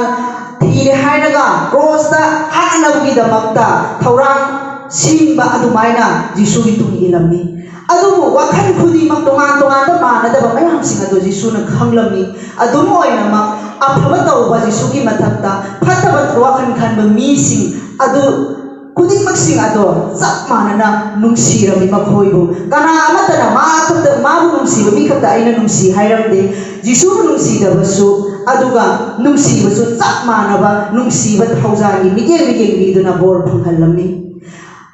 ꯊꯤꯔꯦ ꯍꯥꯏꯔꯒ ꯀ꯭ꯔꯣꯁꯇ ꯍꯥꯠꯅꯅꯕꯒꯤꯗꯃꯛꯇ ꯊꯧꯔꯥꯡ ꯁꯤꯟꯕ ꯑꯗꯨꯃꯥꯏꯅ ꯖꯤꯁꯨꯒꯤ ꯇꯨꯡ ꯏꯜꯂꯝꯃꯤ꯫ ꯑꯗꯨꯕꯨ ꯋꯥꯈꯜ ꯈꯨꯗꯤꯡꯃꯛ ꯇꯣꯉꯥꯟ ꯇꯣꯉꯥꯟꯕ ꯃꯥꯟꯅꯗꯕ ꯃꯌꯥꯝꯁꯤꯡ ꯑꯗꯨ ꯖꯤꯁꯨꯅ ꯈꯪꯂꯝꯃꯤ꯫ ꯑꯗꯨꯝ ꯑꯣꯏꯅꯃꯛ, ꯑꯐꯕ ꯇꯧꯕ ꯖꯤꯁꯨꯒꯤ ꯃꯊꯛꯇ ꯐꯠꯇꯕ ꯋꯥꯈꯜ ꯈꯟꯕ ꯃꯤꯁꯤꯡ ꯑꯗꯨ ꯈꯨꯗꯤꯡꯃꯛꯁꯤꯡ ꯑꯗꯣ ꯆꯞ ꯃꯥꯟꯅꯅ ꯅꯨꯡꯁꯤꯔꯝꯃꯤ ꯃꯈꯣꯏꯕꯨ꯫ ꯀꯅꯥ ꯑꯃꯠꯇꯅ ꯃꯥ ꯈꯛꯇ, ꯃꯥꯕꯨ ꯅꯨꯡꯁꯤꯕ ꯃꯤ ꯈꯛꯇ ꯑꯩꯅ ꯅꯨꯡꯁꯤ ꯍꯥꯏꯔꯝꯗꯦ꯫ ꯖꯤꯁꯨꯕꯨ ꯅꯨꯡꯁꯤꯗꯕꯁꯨ, ꯑꯗꯨꯒ ꯅꯨꯡꯁꯤꯕꯁꯨ ꯆꯞ ꯃꯥꯟꯅꯕ ꯅꯨꯡꯁꯤꯕ ꯊꯧꯖꯥꯜꯒꯤ ꯃꯤꯠꯌꯦꯡ ꯃꯤꯠꯌꯦꯡ ꯄꯤꯗꯨꯅ ꯕꯣꯔ ꯐꯪꯍꯜꯂꯝꯃꯤ꯫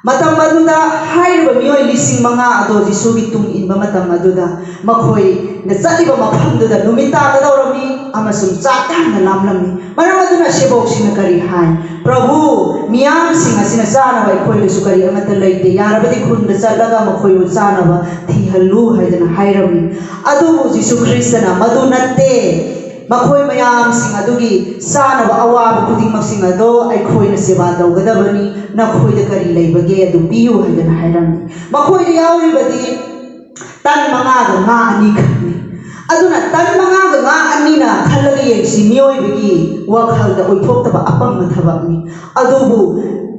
ꯃꯇꯝ ꯑꯗꯨꯗ ꯍꯥꯏꯔꯤꯕ ꯃꯤꯑꯣꯏ ꯂꯤꯁꯤꯡ ꯃꯉꯥ ꯑꯗꯣ ꯖꯤꯁꯨꯒꯤ ꯇꯨꯡ ꯏꯟꯕ ꯃꯇꯝ ꯑꯗꯨꯗ ꯃꯈꯣꯏꯅ ꯆꯠꯂꯤꯕ ꯃꯐꯝꯗꯨꯗ ꯅꯨꯃꯤꯠ ꯇꯥꯒꯗꯧꯔꯝꯃꯤ ꯑꯃꯁꯨꯡ ꯆꯥꯛ ꯌꯥꯝꯅ ꯂꯥꯝꯂꯝꯃꯤ꯫ ꯃꯔꯝ ꯑꯗꯨꯅ ꯁꯦꯕꯣꯛꯁꯤꯡꯅ ꯀꯔꯤ ꯍꯥꯏ? "ꯄ꯭ꯔꯚꯨ, ꯃꯤꯌꯥꯝꯁꯤꯡ ꯑꯁꯤꯅ ꯆꯥꯅꯕ ꯑꯩꯈꯣꯏꯗꯁꯨ ꯀꯔꯤ ꯑꯃꯠꯇ ꯂꯩꯇꯦ꯫ ꯌꯥꯔꯕꯗꯤ ꯈꯨꯟꯗ ꯆꯠꯂꯒ ꯃꯈꯣꯏꯕꯨ ꯆꯥꯅꯕ ꯊꯤꯍꯜꯂꯨ" ꯍꯥꯏꯗꯅ ꯍꯥꯏꯔꯝꯃꯤ꯫ ꯑꯗꯨꯕꯨ ꯖꯤꯁꯨ ꯈ꯭ꯔꯤꯁꯇꯅ, "ꯃꯗꯨ ꯅꯠꯇꯦ꯫ ꯃꯈꯣꯏ ꯃꯌꯥꯝꯁꯤꯡ ꯑꯗꯨꯒꯤ ꯆꯥꯅꯕ ꯑꯋꯥꯕ ꯈꯨꯗꯤꯡꯃꯛꯁꯤꯡ ꯑꯗꯣ ꯑꯩꯈꯣꯏꯅ ꯁꯦꯕꯥ ꯇꯧꯒꯗꯕꯅꯤ꯫ ꯅꯈꯣꯏꯗ ꯀꯔꯤ ꯂꯩꯕꯒꯦ, ꯑꯗꯨ ꯄꯤꯌꯨ" ꯍꯥꯏꯗꯅ ꯍꯥꯏꯔꯝꯃꯤ꯫ ꯃꯈꯣꯏꯗ ꯌꯥꯎꯔꯤꯕꯗꯤ ꯇꯟ ꯃꯉꯥꯒ ꯉꯥ ꯑꯅꯤꯈꯛꯅꯤ꯫ ꯑꯗꯨꯅ ꯇꯟ ꯃꯉꯥꯒ ꯉꯥ ꯑꯅꯤꯅ, ꯈꯜꯂꯒ ꯌꯦꯡꯁꯤ, ꯃꯤꯑꯣꯏꯕꯒꯤ ꯋꯥꯈꯜꯗ ꯑꯣꯏꯊꯣꯛꯇꯕ ꯑꯄꯪꯕ ꯊꯕꯛꯅꯤ꯫ ꯑꯗꯨꯕꯨ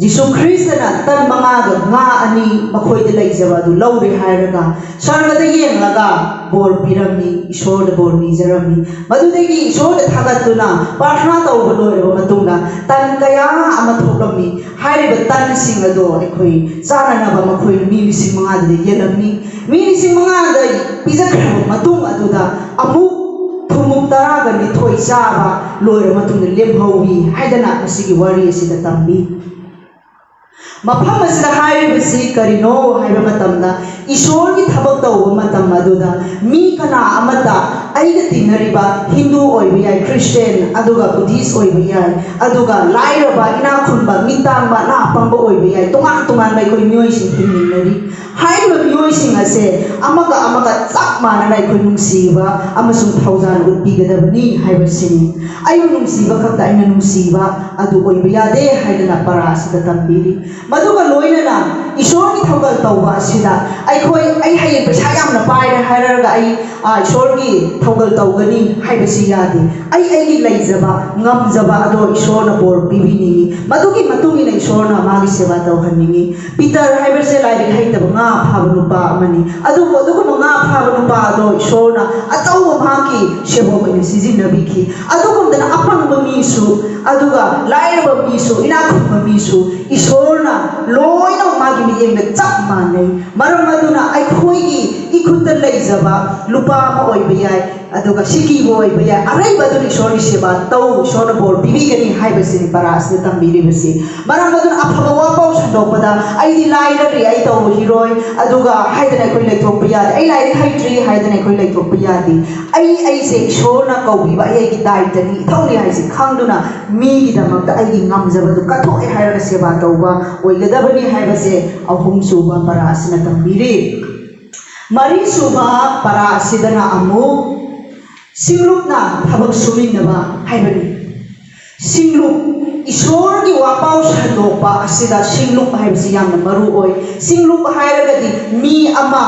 ꯖꯤꯁꯨ ꯈ꯭ꯔꯤꯁꯇꯅ ꯇꯟ ꯃꯉꯥꯒ ꯉꯥ ꯑꯅꯤ ꯃꯈꯣꯏꯗ ꯂꯩꯖꯕ ꯑꯗꯨ ꯂꯧꯔꯦ ꯍꯥꯏꯔꯒ ꯁꯔꯒꯗ ꯌꯦꯡꯂꯒ ꯕꯣꯔ ꯄꯤꯔꯝꯃꯤ, ꯏꯁꯣꯔꯗ ꯕꯣꯔ ꯅꯤꯖꯔꯝꯃꯤ꯫ ꯃꯗꯨꯗꯒꯤ ꯏꯁꯣꯔꯗ ꯊꯥꯒꯠꯇꯨꯅ ꯄ꯭ꯔꯥꯔꯊꯅꯥ ꯇꯧꯕ ꯂꯣꯏꯔꯕ ꯃꯇꯨꯡꯗ ꯇꯟ ꯀꯌꯥ ꯑꯃ ꯊꯣꯛꯂꯝꯃꯤ꯫ ꯍꯥꯏꯔꯤꯕ ꯇꯟꯁꯤꯡ ꯑꯗꯣ ꯑꯩꯈꯣꯏ ꯆꯥꯅꯅꯕ ꯃꯈꯣꯏ ꯃꯤ ꯂꯤꯁꯤꯡ ꯃꯉꯥꯗꯨꯗ ꯌꯦꯜꯂꯝꯃꯤ꯫ ꯃꯤ ꯂꯤꯁꯤꯡ ꯃꯉꯥꯗ ꯄꯤꯖꯈ꯭ꯔꯕ ꯃꯇꯨꯡ ꯑꯗꯨꯗ ꯑꯃꯨꯛ ꯊꯨꯝꯃꯣꯛ ꯇꯔꯥꯒ ꯅꯤꯊꯣꯏ ꯆꯥꯕ ꯂꯣꯏꯔꯕ ꯃꯇꯨꯡꯗ ꯂꯦꯝꯍꯧꯏ ꯍꯥꯏꯗꯅ ꯃꯁꯤꯒꯤ ꯋꯥꯔꯤ ꯑꯁꯤꯗ ꯇꯝꯕꯤ꯫ ꯃꯐꯝ ꯑꯁꯤꯗ ꯍꯥꯏꯔꯤꯕꯁꯤ ꯀꯔꯤꯅꯣ ꯍꯥꯏꯕ ꯃꯇꯝꯗ, ꯏꯁꯣꯔꯒꯤ ꯊꯕꯛ ꯇꯧꯕ ꯃꯇꯝ ꯑꯗꯨꯗ ꯃꯤ ꯀꯅꯥ ꯑꯃꯠꯇ, ꯑꯩꯒ ꯇꯤꯟꯅꯔꯤꯕ ꯍꯤꯟꯗꯨ ꯑꯣꯏꯕ ꯌꯥꯏ, ꯈ꯭ꯔꯤꯁꯇꯦꯟ, ꯑꯗꯨꯒ ꯕꯨꯙꯤꯁ ꯑꯣꯏꯕ ꯌꯥꯏ, ꯑꯗꯨꯒ ꯂꯥꯏꯔꯕ, ꯏꯅꯥꯛ ꯈꯨꯟꯕ, ꯃꯤ ꯇꯥꯡꯕ, ꯑꯅꯥ ꯑꯄꯪꯕ ꯑꯣꯏꯕ ꯌꯥꯏ, ꯇꯣꯉꯥꯟ ꯇꯣꯉꯥꯟꯕ ꯑꯩꯈꯣꯏ ꯃꯤꯑꯣꯏꯁꯤꯡ ꯍꯤꯡꯃꯤꯟꯅꯔꯤ꯫ ꯍꯥꯏꯔꯤꯕ ꯃꯤꯑꯣꯏꯁꯤꯡ ꯑꯁꯦ ꯑꯃꯒ ꯑꯃꯒ ꯆꯞ ꯃꯥꯟꯅꯅ ꯑꯩꯈꯣꯏ ꯅꯨꯡꯁꯤꯕ ꯑꯃꯁꯨꯡ ꯊꯧꯖꯥꯜ ꯎꯠꯄꯤꯒꯗꯕꯅꯤ ꯍꯥꯏꯕꯁꯤꯅꯤ꯫ ꯑꯩꯕꯨ ꯅꯨꯡꯁꯤꯕ ꯈꯛꯇ ꯑꯩꯅ ꯅꯨꯡꯁꯤꯕ ꯑꯗꯨ ꯑꯣꯏꯕ ꯌꯥꯗꯦ ꯍꯥꯏꯗꯅ ꯄꯔꯥ ꯑꯁꯤꯗ ꯇꯝꯕꯤꯔꯤ꯫ ꯃꯗꯨꯒ ꯂꯣꯏꯅꯅ ꯏꯁꯣꯔꯒꯤ ꯊꯧꯒꯜ ꯇꯧꯕ ꯑꯁꯤꯗ ꯑꯩꯈꯣꯏ, ꯑꯩ ꯍꯌꯦꯡ ꯄꯩꯁꯥ ꯌꯥꯝꯅ ꯄꯥꯏꯔꯦ ꯍꯥꯏꯔꯒ ꯑꯩ, ꯑ, ꯏꯁꯣꯔꯒꯤ ꯊꯧꯒꯜ ꯇꯧꯒꯅꯤ ꯍꯥꯏꯕꯁꯤ ꯌꯥꯗꯦ꯫ ꯑꯩ ꯑꯩꯒꯤ ꯂꯩꯖꯕ, ꯉꯝꯖꯕ ꯑꯗꯣ ꯏꯁꯣꯔꯅ ꯕꯣꯔ ꯄꯤꯕꯤꯅꯤꯡꯏ꯫ ꯃꯗꯨꯒꯤ ꯃꯇꯨꯡ ꯏꯟꯅ ꯏꯁꯣꯔꯅ ꯃꯥꯒꯤ ꯁꯦꯕꯥ ꯇꯧꯍꯟꯅꯤꯡꯏ꯫ ꯄꯤꯇꯔ ꯍꯥꯏꯕꯁꯦ ꯂꯥꯏꯔꯤꯛ ꯍꯩꯇꯕ ꯉꯥ ꯐꯥꯕ ꯅꯨꯄꯥ ꯑꯃꯅꯤ꯫ ꯑꯗꯨꯕꯨ ꯑꯗꯨꯒꯨꯝꯕ ꯉꯥ ꯐꯥꯕ ꯅꯨꯄꯥ ꯑꯗꯣ ꯏꯁꯣꯔꯅ ꯑꯆꯧꯕ ꯃꯍꯥꯛꯀꯤ ꯁꯦꯕꯣꯛ ꯑꯣꯏꯅ ꯁꯤꯖꯤꯟꯅꯕꯤꯈꯤ꯫ ꯑꯗꯨꯒꯨꯝꯗꯅ ꯑꯄꯪꯕ ꯃꯤꯁꯨ, ꯑꯗꯨꯒ ꯂꯥꯏꯔꯕ ꯃꯤꯁꯨ, ꯏꯅꯥꯛ ꯈꯨꯟꯕ ꯃꯤꯁꯨ ꯏꯁꯣꯔꯅ ꯂꯣꯏꯅꯃꯛ ꯃꯥꯒꯤ ꯃꯤꯠꯌꯦꯡꯗ ꯆꯞ ꯃꯥꯟꯅꯩ꯫ ꯃꯔꯝ ꯑꯗꯨꯅ ꯑꯩꯈꯣꯏꯒꯤ ꯏꯈꯨꯠꯇ ꯂꯩꯖꯕ ꯂꯨꯄꯥ ꯑꯃ ꯑꯣꯏꯕ ꯌꯥꯏ, ꯑꯗꯨꯒ ꯁꯤꯀꯤꯕꯨ ꯑꯣꯏꯕ ꯌꯥꯏ, ꯑꯔꯩꯕ ꯑꯗꯨꯅ ꯏꯁꯣꯔꯒꯤ ꯁꯦꯕꯥ ꯇꯧ, ꯏꯁꯣꯔꯅ ꯕꯣꯔ ꯄꯤꯕꯤꯒꯅꯤ ꯍꯥꯏꯕꯁꯤꯅꯤ ꯄꯔꯥ ꯑꯁꯤꯗ ꯇꯝꯕꯤꯔꯤꯕꯁꯤ꯫ ꯃꯔꯝ ꯑꯗꯨꯅ ꯑꯐꯕ ꯋꯥꯄꯥꯎ ꯁꯟꯗꯣꯛꯄꯗ "ꯑꯩꯗꯤ ꯂꯥꯏꯔꯔꯤ, ꯑꯩ ꯇꯧꯔꯨꯈꯤꯔꯣꯏ", ꯑꯗꯨꯒ ꯍꯥꯏꯗꯅ ꯑꯩꯈꯣꯏ ꯂꯩꯊꯣꯛꯄ ꯌꯥꯗꯦ, "ꯑꯩ ꯂꯥꯏꯔꯤꯛ ꯍꯩꯇ꯭ꯔꯤ" ꯍꯥꯏꯗꯅ ꯑꯩꯈꯣꯏ ꯂꯩꯊꯣꯛꯄ ꯌꯥꯗꯦ꯫ ꯑꯩ, ꯑꯩꯁꯦ ꯏꯁꯣꯔꯅ ꯀꯧꯕꯤꯕ, ꯑꯩ ꯑꯩꯒꯤ ꯗꯥꯏꯇꯅꯤ, ꯏꯊꯧꯅꯤ ꯍꯥꯏꯁꯤ ꯈꯪꯗꯨꯅ ꯃꯤꯒꯤꯗꯃꯛꯇ ꯑꯩꯒꯤ ꯉꯝꯖꯕꯗꯨ ꯀꯠꯊꯣꯛꯑꯦ ꯍꯥꯏꯔꯒ ꯁꯦꯕꯥ ꯇꯧꯕ ꯑꯣꯏꯒꯗꯕꯅꯤ ꯍꯥꯏꯕꯁꯦ ꯑꯍꯨꯝꯁꯨꯕ ꯄꯔꯥ ꯑꯁꯤꯅ ꯇꯝꯕꯤꯔꯤ꯫ ꯃꯔꯤꯁꯨꯕ ꯄꯔꯥ ꯑꯁꯤꯗꯅ ꯑꯃꯨꯛ ꯁꯤꯡꯂꯨꯞꯅ ꯊꯕꯛ ꯁꯨꯃꯤꯟꯅꯕ ꯍꯥꯏꯕꯅꯤ꯫ ꯁꯤꯡꯂꯨꯞ, ꯏꯁꯣꯔꯒꯤ ꯋꯥꯄꯥꯎ ꯁꯟꯗꯣꯛꯄ ꯑꯁꯤꯗ ꯁꯤꯡꯂꯨꯞ ꯍꯥꯏꯕꯁꯤ ꯌꯥꯝꯅ ꯃꯔꯨ ꯑꯣꯏ꯫ ꯁꯤꯡꯂꯨꯞ ꯍꯥꯏꯔꯒꯗꯤ ꯃꯤ ꯑꯃ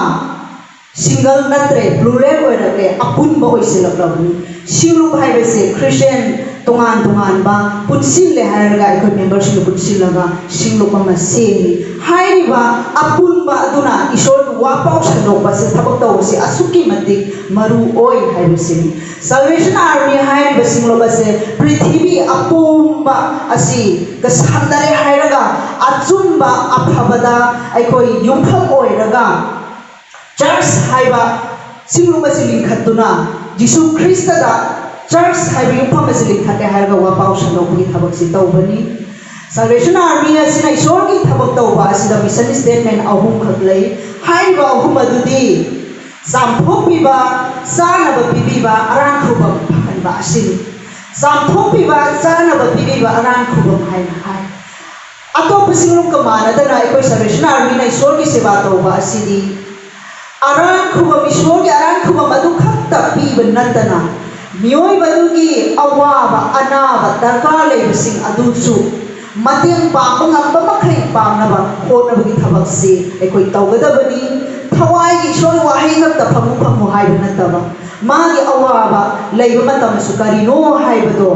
ꯁꯤꯡꯒꯜ ꯅꯠꯇ꯭ꯔꯦ, ꯄ꯭ꯂꯨꯔꯦꯜ ꯑꯣꯏꯔꯛꯂꯦ, ꯑꯄꯨꯟꯕ ꯑꯣꯏꯁꯤꯜꯂꯛꯂꯕꯅꯤ꯫ ꯁꯤꯡꯂꯨꯞ ꯍꯥꯏꯕꯁꯦ ꯈ꯭ꯔꯤꯁꯇꯤꯌꯥꯟ ꯇꯣꯉꯥꯟ ꯇꯣꯉꯥꯟꯕ ꯄꯨꯟꯁꯤꯜꯂꯦ ꯍꯥꯏꯔꯒ ꯑꯩꯈꯣꯏ ꯃꯦꯝꯕꯔꯁꯤꯡꯗꯨ ꯄꯨꯟꯁꯤꯜꯂꯒ ꯁꯤꯡꯂꯨꯞ ꯑꯃ ꯁꯦꯝꯃꯤ꯫ ꯍꯥꯏꯔꯤꯕ ꯑꯄꯨꯟꯕ ꯑꯗꯨꯅ ꯏꯁꯣꯔꯒꯤ ꯋꯥꯄꯥꯎ ꯁꯟꯗꯣꯛꯄꯁꯦ, ꯊꯕꯛ ꯇꯧꯕꯁꯦ ꯑꯁꯨꯛꯀꯤ ꯃꯇꯤꯛ ꯃꯔꯨ ꯑꯣꯏ ꯍꯥꯏꯕꯁꯤꯅꯤ꯫ ꯁꯥꯜꯕꯦꯁꯟ ꯑꯥꯔꯃꯤ ꯍꯥꯏꯔꯤꯕ ꯁꯤꯡꯂꯨꯞ ꯑꯁꯦ ꯄ꯭ꯔꯤꯊꯤꯕꯤ ꯑꯄꯨꯝꯕ ꯑꯁꯤ ꯀ ꯁꯝꯅꯔꯦ ꯍꯥꯏꯔꯒ ꯑꯆꯨꯝꯕ ꯑꯐꯕꯗ ꯑꯩꯈꯣꯏ ꯌꯨꯝꯐꯝ ꯑꯣꯏꯔꯒ ꯆꯔꯆ ꯍꯥꯏꯕ ꯁꯤꯡꯂꯨꯞ ꯑꯁꯤ ꯂꯤꯡꯈꯠꯇꯨꯅ ꯖꯤꯁꯨ ꯈ꯭ꯔꯤꯁꯇꯗ ꯆꯔꯆ ꯍꯥꯏꯕ ꯌꯨꯝꯐꯝ ꯑꯁꯤ ꯂꯤꯡꯈꯠꯂꯦ ꯍꯥꯏꯔꯒ ꯋꯥꯄꯥꯎ ꯁꯟꯗꯣꯛꯄꯒꯤ ꯊꯕꯛꯁꯤ ꯇꯧꯕꯅꯤ꯫ ꯁꯥꯜꯕꯦꯁꯟ ꯑꯥꯔꯃꯤ ꯑꯁꯤꯅ ꯏꯁꯣꯔꯒꯤ ꯊꯕꯛ ꯇꯧꯕ ꯑꯁꯤꯗ ꯃꯤꯁꯟ ꯁ꯭ꯇꯦꯠꯃꯦꯟ ꯑꯍꯨꯝꯈꯛ ꯂꯩ꯫ ꯍꯥꯏꯔꯤꯕ ꯑꯍꯨꯝ ꯑꯗꯨꯗꯤ ꯆꯥꯝꯊꯣꯛꯄꯤꯕ, ꯆꯥꯅꯕ ꯄꯤꯕꯤꯕ, ꯑꯔꯥꯟ ꯈꯨꯕꯝ ꯐꯍꯟꯕ ꯑꯁꯤꯅꯤ꯫ ꯆꯥꯝꯊꯣꯛꯄꯤꯕ, ꯆꯥꯅꯕ ꯄꯤꯕꯤꯕ, ꯑꯔꯥꯟ ꯈꯨꯕꯝ ꯍꯥꯏꯅ ꯍꯥꯏ꯫ ꯑꯇꯣꯞꯄ ꯁꯤꯡꯂꯨꯞꯀ ꯃꯥꯟꯅꯗꯅ ꯑꯩꯈꯣꯏ ꯁꯥꯜꯕꯦꯁꯟ ꯑꯥꯔꯃꯤꯅ ꯏꯁꯣꯔꯒꯤ ꯁꯦꯕꯥ ꯇꯧꯕ ꯑꯁꯤꯗꯤ ꯑꯔꯥꯟ ꯈꯨꯕꯝ, ꯏꯁꯣꯔꯒꯤ ꯑꯔꯥꯟ ꯈꯨꯕꯝ ꯑꯗꯨ ꯈꯛꯇ ꯄꯤꯕ ꯅꯠꯇꯅ ꯃꯤꯑꯣꯏꯕꯗꯨꯒꯤ ꯑꯋꯥꯕ ꯑꯅꯥꯕ ꯗꯔꯀꯥꯔ ꯂꯩꯕꯁꯤꯡ ꯑꯗꯨꯁꯨ ꯃꯇꯦꯡ ꯄꯥꯡꯕ ꯉꯝꯕ ꯃꯈꯩ ꯄꯥꯡꯅꯕ ꯍꯣꯠꯅꯕꯒꯤ ꯊꯕꯛꯁꯤ ꯑꯩꯈꯣꯏ ꯇꯧꯒꯗꯕꯅꯤ꯫ ꯊꯋꯥꯏꯒꯤ ꯏꯁꯣꯔ ꯋꯥꯍꯩ ꯈꯛꯇ ꯐꯪꯉꯨ ꯐꯪꯉꯨ ꯍꯥꯏꯕ ꯅꯠꯇꯕ, ꯃꯥꯒꯤ ꯑꯋꯥꯕ ꯂꯩꯕ ꯃꯇꯝꯁꯨ ꯀꯔꯤꯅꯣ ꯍꯥꯏꯕꯗꯣ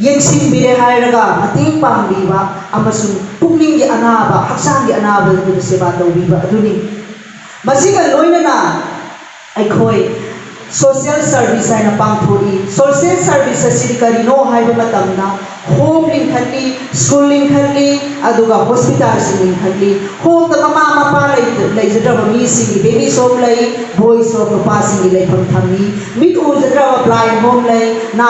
ꯌꯦꯡꯁꯤꯟꯕꯤꯔꯦ ꯍꯥꯏꯔꯒ ꯃꯇꯦꯡ ꯄꯥꯡꯕꯤꯕ ꯑꯃꯁꯨꯡ ꯄꯨꯛꯅꯤꯡꯒꯤ ꯑꯅꯥꯕ, ꯍꯛꯆꯥꯡꯒꯤ ꯑꯅꯥꯕ ꯑꯗꯨꯗ ꯁꯦꯕꯥ ꯇꯧꯕꯤꯕ ꯑꯗꯨꯅꯤ꯫ ꯃꯁꯤꯒ ꯂꯣꯏꯅꯅ ꯑꯩꯈꯣꯏ ꯁꯣꯁꯤꯌꯦꯜ ꯁꯔꯚꯤꯁ ꯍꯥꯏꯅ ꯄꯥꯡꯊꯣꯛꯏ꯫ ꯁꯣꯁꯤꯌꯦꯜ ꯁꯔꯚꯤꯁ ꯑꯁꯤꯗꯤ ꯀꯔꯤꯅꯣ ꯍꯥꯏꯕ ꯃꯇꯝꯗ ꯍꯣꯝ ꯂꯤꯡꯈꯠꯂꯤ, ꯁ꯭ꯀꯨꯜ ꯂꯤꯡꯈꯠꯂꯤ, ꯑꯗꯨꯒ ꯍꯣꯁꯄꯤꯇꯥꯜꯁꯤꯡ ꯂꯤꯡꯈꯠꯂꯤ꯫ ꯍꯣꯝꯗ ꯃꯃꯥ ꯃꯄꯥ ꯂꯩ-, ꯂꯩꯖꯗ꯭ꯔꯕ ꯃꯤꯁꯤꯡꯒꯤ ꯕꯦꯕꯤ ꯁꯣꯞ ꯂꯩ, ꯕꯣꯏꯁ ꯁꯣꯞ ꯅꯨꯄꯥꯁꯤꯡꯒꯤ ꯂꯩꯐꯝ ꯊꯝꯃꯤ, ꯃꯤꯠ ꯎꯖꯗ꯭ꯔꯕ ꯕ꯭ꯂꯥꯏꯟ ꯍꯣꯝ ꯂꯩ, ꯅꯥ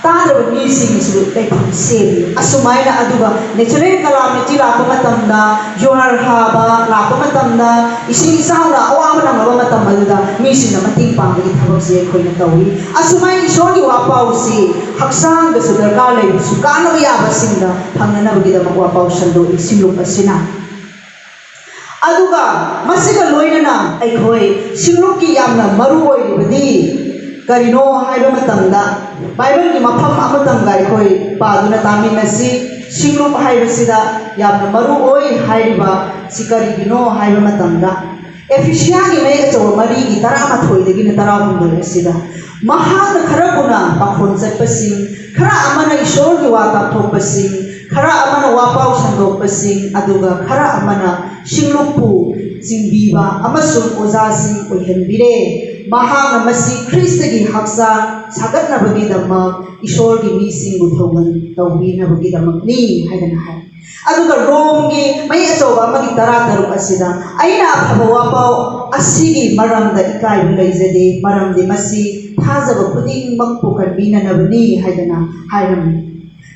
ꯇꯥꯗ꯭ꯔꯕ ꯃꯤꯁꯤꯡꯒꯤꯁꯨ ꯂꯩꯐꯝ ꯁꯦꯝꯃꯤ꯫ ꯑꯁꯨꯃꯥꯏꯅ ꯑꯗꯨꯒ ꯅꯦꯆꯔꯦꯜ ꯀꯂꯥꯃꯤꯇꯤ ꯂꯥꯛꯄ ꯃꯇꯝꯗ, ꯖꯨꯍꯥꯔ ꯍꯥꯕ ꯂꯥꯛꯄ ꯃꯇꯝꯗ, ꯏꯁꯤꯡ ꯏꯆꯥꯎꯅ ꯑꯋꯥꯕ ꯅꯪꯂꯕ ꯃꯇꯝ ꯑꯗꯨꯗ ꯃꯤꯁꯤꯡꯅ ꯃꯇꯦꯡ ꯄꯥꯡꯕꯒꯤ ꯊꯕꯛꯁꯦ ꯑꯩꯈꯣꯏꯅ ꯇꯧꯏ꯫ ꯑꯁꯨꯃꯥꯏꯅ ꯏꯁꯣꯔꯒꯤ ꯋꯥꯄꯥꯎꯁꯤ ꯍꯛꯆꯥꯡꯗꯁꯨ ꯗꯔꯀꯥꯔ ꯂꯩꯕꯁꯨ ꯀꯥꯟꯅꯕ ꯌꯥꯕꯁꯤꯡꯗ ꯐꯪꯅꯅꯕꯒꯤꯗꯃꯛ ꯋꯥꯄꯥꯎ ꯁꯟꯗꯣꯛꯏ ꯁꯤꯡꯂꯨꯞ ꯑꯁꯤꯅ꯫ ꯑꯗꯨꯒ ꯃꯁꯤꯒ ꯂꯣꯏꯅꯅ ꯑꯩꯈꯣꯏ ꯁꯤꯡꯂꯨꯞꯀꯤ ꯌꯥꯝꯅ ꯃꯔꯨ ꯑꯣꯏꯔꯤꯕꯗꯤ ꯀꯔꯤꯅꯣ ꯍꯥꯏꯕ ꯃꯇꯝꯗ, ꯕꯥꯏꯕꯜꯒꯤ ꯃꯐꯝ ꯑꯃꯇꯪꯒ ꯑꯩꯈꯣꯏ ꯄꯥꯗꯨꯅ ꯇꯥꯃꯤꯟꯅꯁꯤ꯫ ꯁꯤꯡꯂꯨꯞ ꯍꯥꯏꯕꯁꯤꯗ ꯌꯥꯝꯅ ꯃꯔꯨ ꯑꯣꯏ ꯍꯥꯏꯔꯤꯕ ꯁꯤ ꯀꯔꯤꯒꯤꯅꯣ ꯍꯥꯏꯕ ꯃꯇꯝꯗ, ꯑꯦꯐꯤꯁꯤꯌꯥꯒꯤ ꯃꯌꯦꯛ ꯑꯆꯧꯕ ꯃꯔꯤꯒꯤ ꯇꯔꯥꯃꯥꯊꯣꯏꯗꯒꯤꯅ ꯇꯔꯥꯍꯨꯝꯗꯣꯏ ꯑꯁꯤꯗ, "ꯃꯍꯥꯛꯅ ꯈꯔꯕꯨꯅ ꯄꯥꯈꯣꯟ ꯆꯠꯄꯁꯤꯡ, ꯈꯔ ꯑꯃꯅ ꯏꯁꯣꯔꯒꯤ ꯋꯥ ꯇꯥꯛꯊꯣꯛꯄꯁꯤꯡ, ꯈꯔ ꯑꯃꯅ ꯋꯥꯄꯥꯎ ꯁꯟꯗꯣꯛꯄꯁꯤꯡ, ꯑꯗꯨꯒ ꯈꯔ ꯑꯃꯅ ꯁꯤꯡꯂꯨꯞꯄꯨ ꯆꯤꯡꯕꯤꯕ ꯑꯃꯁꯨꯡ ꯑꯣꯖꯥꯁꯤꯡ ꯑꯣꯏꯍꯟꯕꯤꯔꯦ꯫ ꯃꯍꯥꯛꯅ ꯃꯁꯤ ꯈ꯭ꯔꯤꯁꯇꯒꯤ ꯍꯛꯆꯥꯡ ꯁꯥꯒꯠꯅꯕꯒꯤꯗꯃꯛ ꯏꯁꯣꯔꯒꯤ ꯃꯤꯁꯤꯡꯕꯨ ꯊꯧꯒꯜ ꯇꯧꯕꯤꯅꯕꯒꯤꯗꯃꯛꯅꯤ" ꯍꯥꯏꯗꯅ ꯍꯥꯏ꯫ ꯑꯗꯨꯒ ꯔꯣꯝꯒꯤ ꯃꯌꯦꯛ ꯑꯆꯧꯕ ꯑꯃꯒꯤ ꯇꯔꯥꯇꯔꯨꯛ ꯑꯁꯤꯗ, "ꯑꯩꯅ ꯑꯐꯕ ꯋꯥꯄꯥꯎ ꯑꯁꯤꯒꯤ ꯃꯔꯝꯗ ꯏꯀꯥꯏꯕ ꯂꯩꯖꯗꯦ, ꯃꯔꯝꯗꯤ ꯃꯁꯤ ꯊꯥꯖꯕ ꯈꯨꯗꯤꯡꯃꯛꯄꯨ ꯀꯟꯕꯤꯅꯅꯕꯅꯤ" ꯍꯥꯏꯗꯅ ꯍꯥꯏꯔꯝꯃꯤ꯫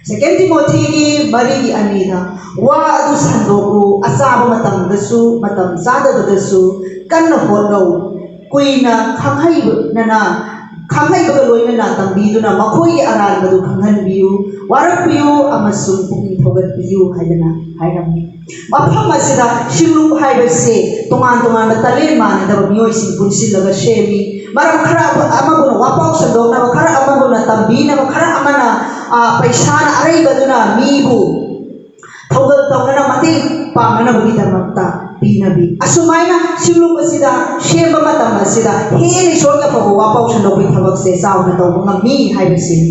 ꯁꯦꯀꯦꯟ ꯇꯤꯃꯣꯊꯤꯒꯤ ꯃꯔꯤꯒꯤ ꯑꯅꯤꯗ, "ꯋꯥ ꯑꯗꯨ ꯁꯟꯗꯣꯛꯎ, ꯑꯆꯥꯕ ꯃꯇꯝꯗꯁꯨ, ꯃꯇꯝ ꯆꯥꯗꯕꯗꯁꯨ ꯀꯟꯅ ꯍꯣꯠꯅꯧ, ꯀꯨꯏꯅ ꯈꯪꯍꯩꯕꯅ, ꯈꯪꯍꯩꯕꯒ ꯂꯣꯏꯅꯅ ꯇꯝꯕꯤꯗꯨꯅ ꯃꯈꯣꯏꯒꯤ ꯑꯔꯥꯟꯕꯗꯨ ꯈꯪꯍꯟꯕꯤꯌꯨ, ꯋꯥꯔꯛꯄꯤꯌꯨ ꯑꯃꯁꯨꯡ ꯄꯨꯛꯅꯤꯡ ꯊꯧꯒꯠꯄꯤꯌꯨ" ꯍꯥꯏꯗꯅ ꯍꯥꯏꯔꯝꯃꯤ꯫ ꯃꯐꯝ ꯑꯁꯤꯗ ꯁꯤꯡꯂꯨꯞ ꯍꯥꯏꯕꯁꯤ ꯇꯣꯉꯥꯟ ꯇꯣꯉꯥꯟꯕ ꯇꯂꯦꯟ ꯃꯥꯟꯅꯗꯕ ꯃꯤꯑꯣꯏꯁꯤꯡ ꯄꯨꯟꯁꯤꯜꯂꯒ ꯁꯦꯝꯃꯤ꯫ ꯃꯔꯝ ꯈꯔ ꯑꯃꯕꯨꯅ ꯋꯥꯄꯥꯎ ꯁꯟꯗꯣꯛꯅꯕ, ꯈꯔ ꯑꯃꯕꯨꯅ ꯇꯝꯕꯤꯅꯕ, ꯈꯔ ꯑꯃꯅ, ꯑ, ꯄꯩꯁꯥꯅ ꯑꯔꯩꯕꯗꯨꯅ ꯃꯤꯕꯨ ꯊꯧꯒꯜ ꯇꯧꯅꯅ ꯃꯇꯦꯡ ꯄꯥꯡꯅꯅꯕꯒꯤꯗꯃꯛꯇ ꯄꯤꯅꯕꯤ꯫ ꯑꯁꯨꯃꯥꯏꯅ ꯁꯤꯡꯂꯨꯞ ꯑꯁꯤꯗ ꯁꯦꯝꯕ ꯃꯇꯝ ꯑꯁꯤꯗ ꯍꯦꯟꯅ ꯏꯁꯣꯔꯒꯤ ꯑꯐꯕ ꯋꯥꯄꯥꯎ ꯁꯟꯗꯣꯛꯄꯒꯤ ꯊꯕꯛꯁꯦ ꯆꯥꯎꯅ ꯇꯧꯕ ꯉꯝꯃꯤ ꯍꯥꯏꯕꯁꯤꯅꯤ꯫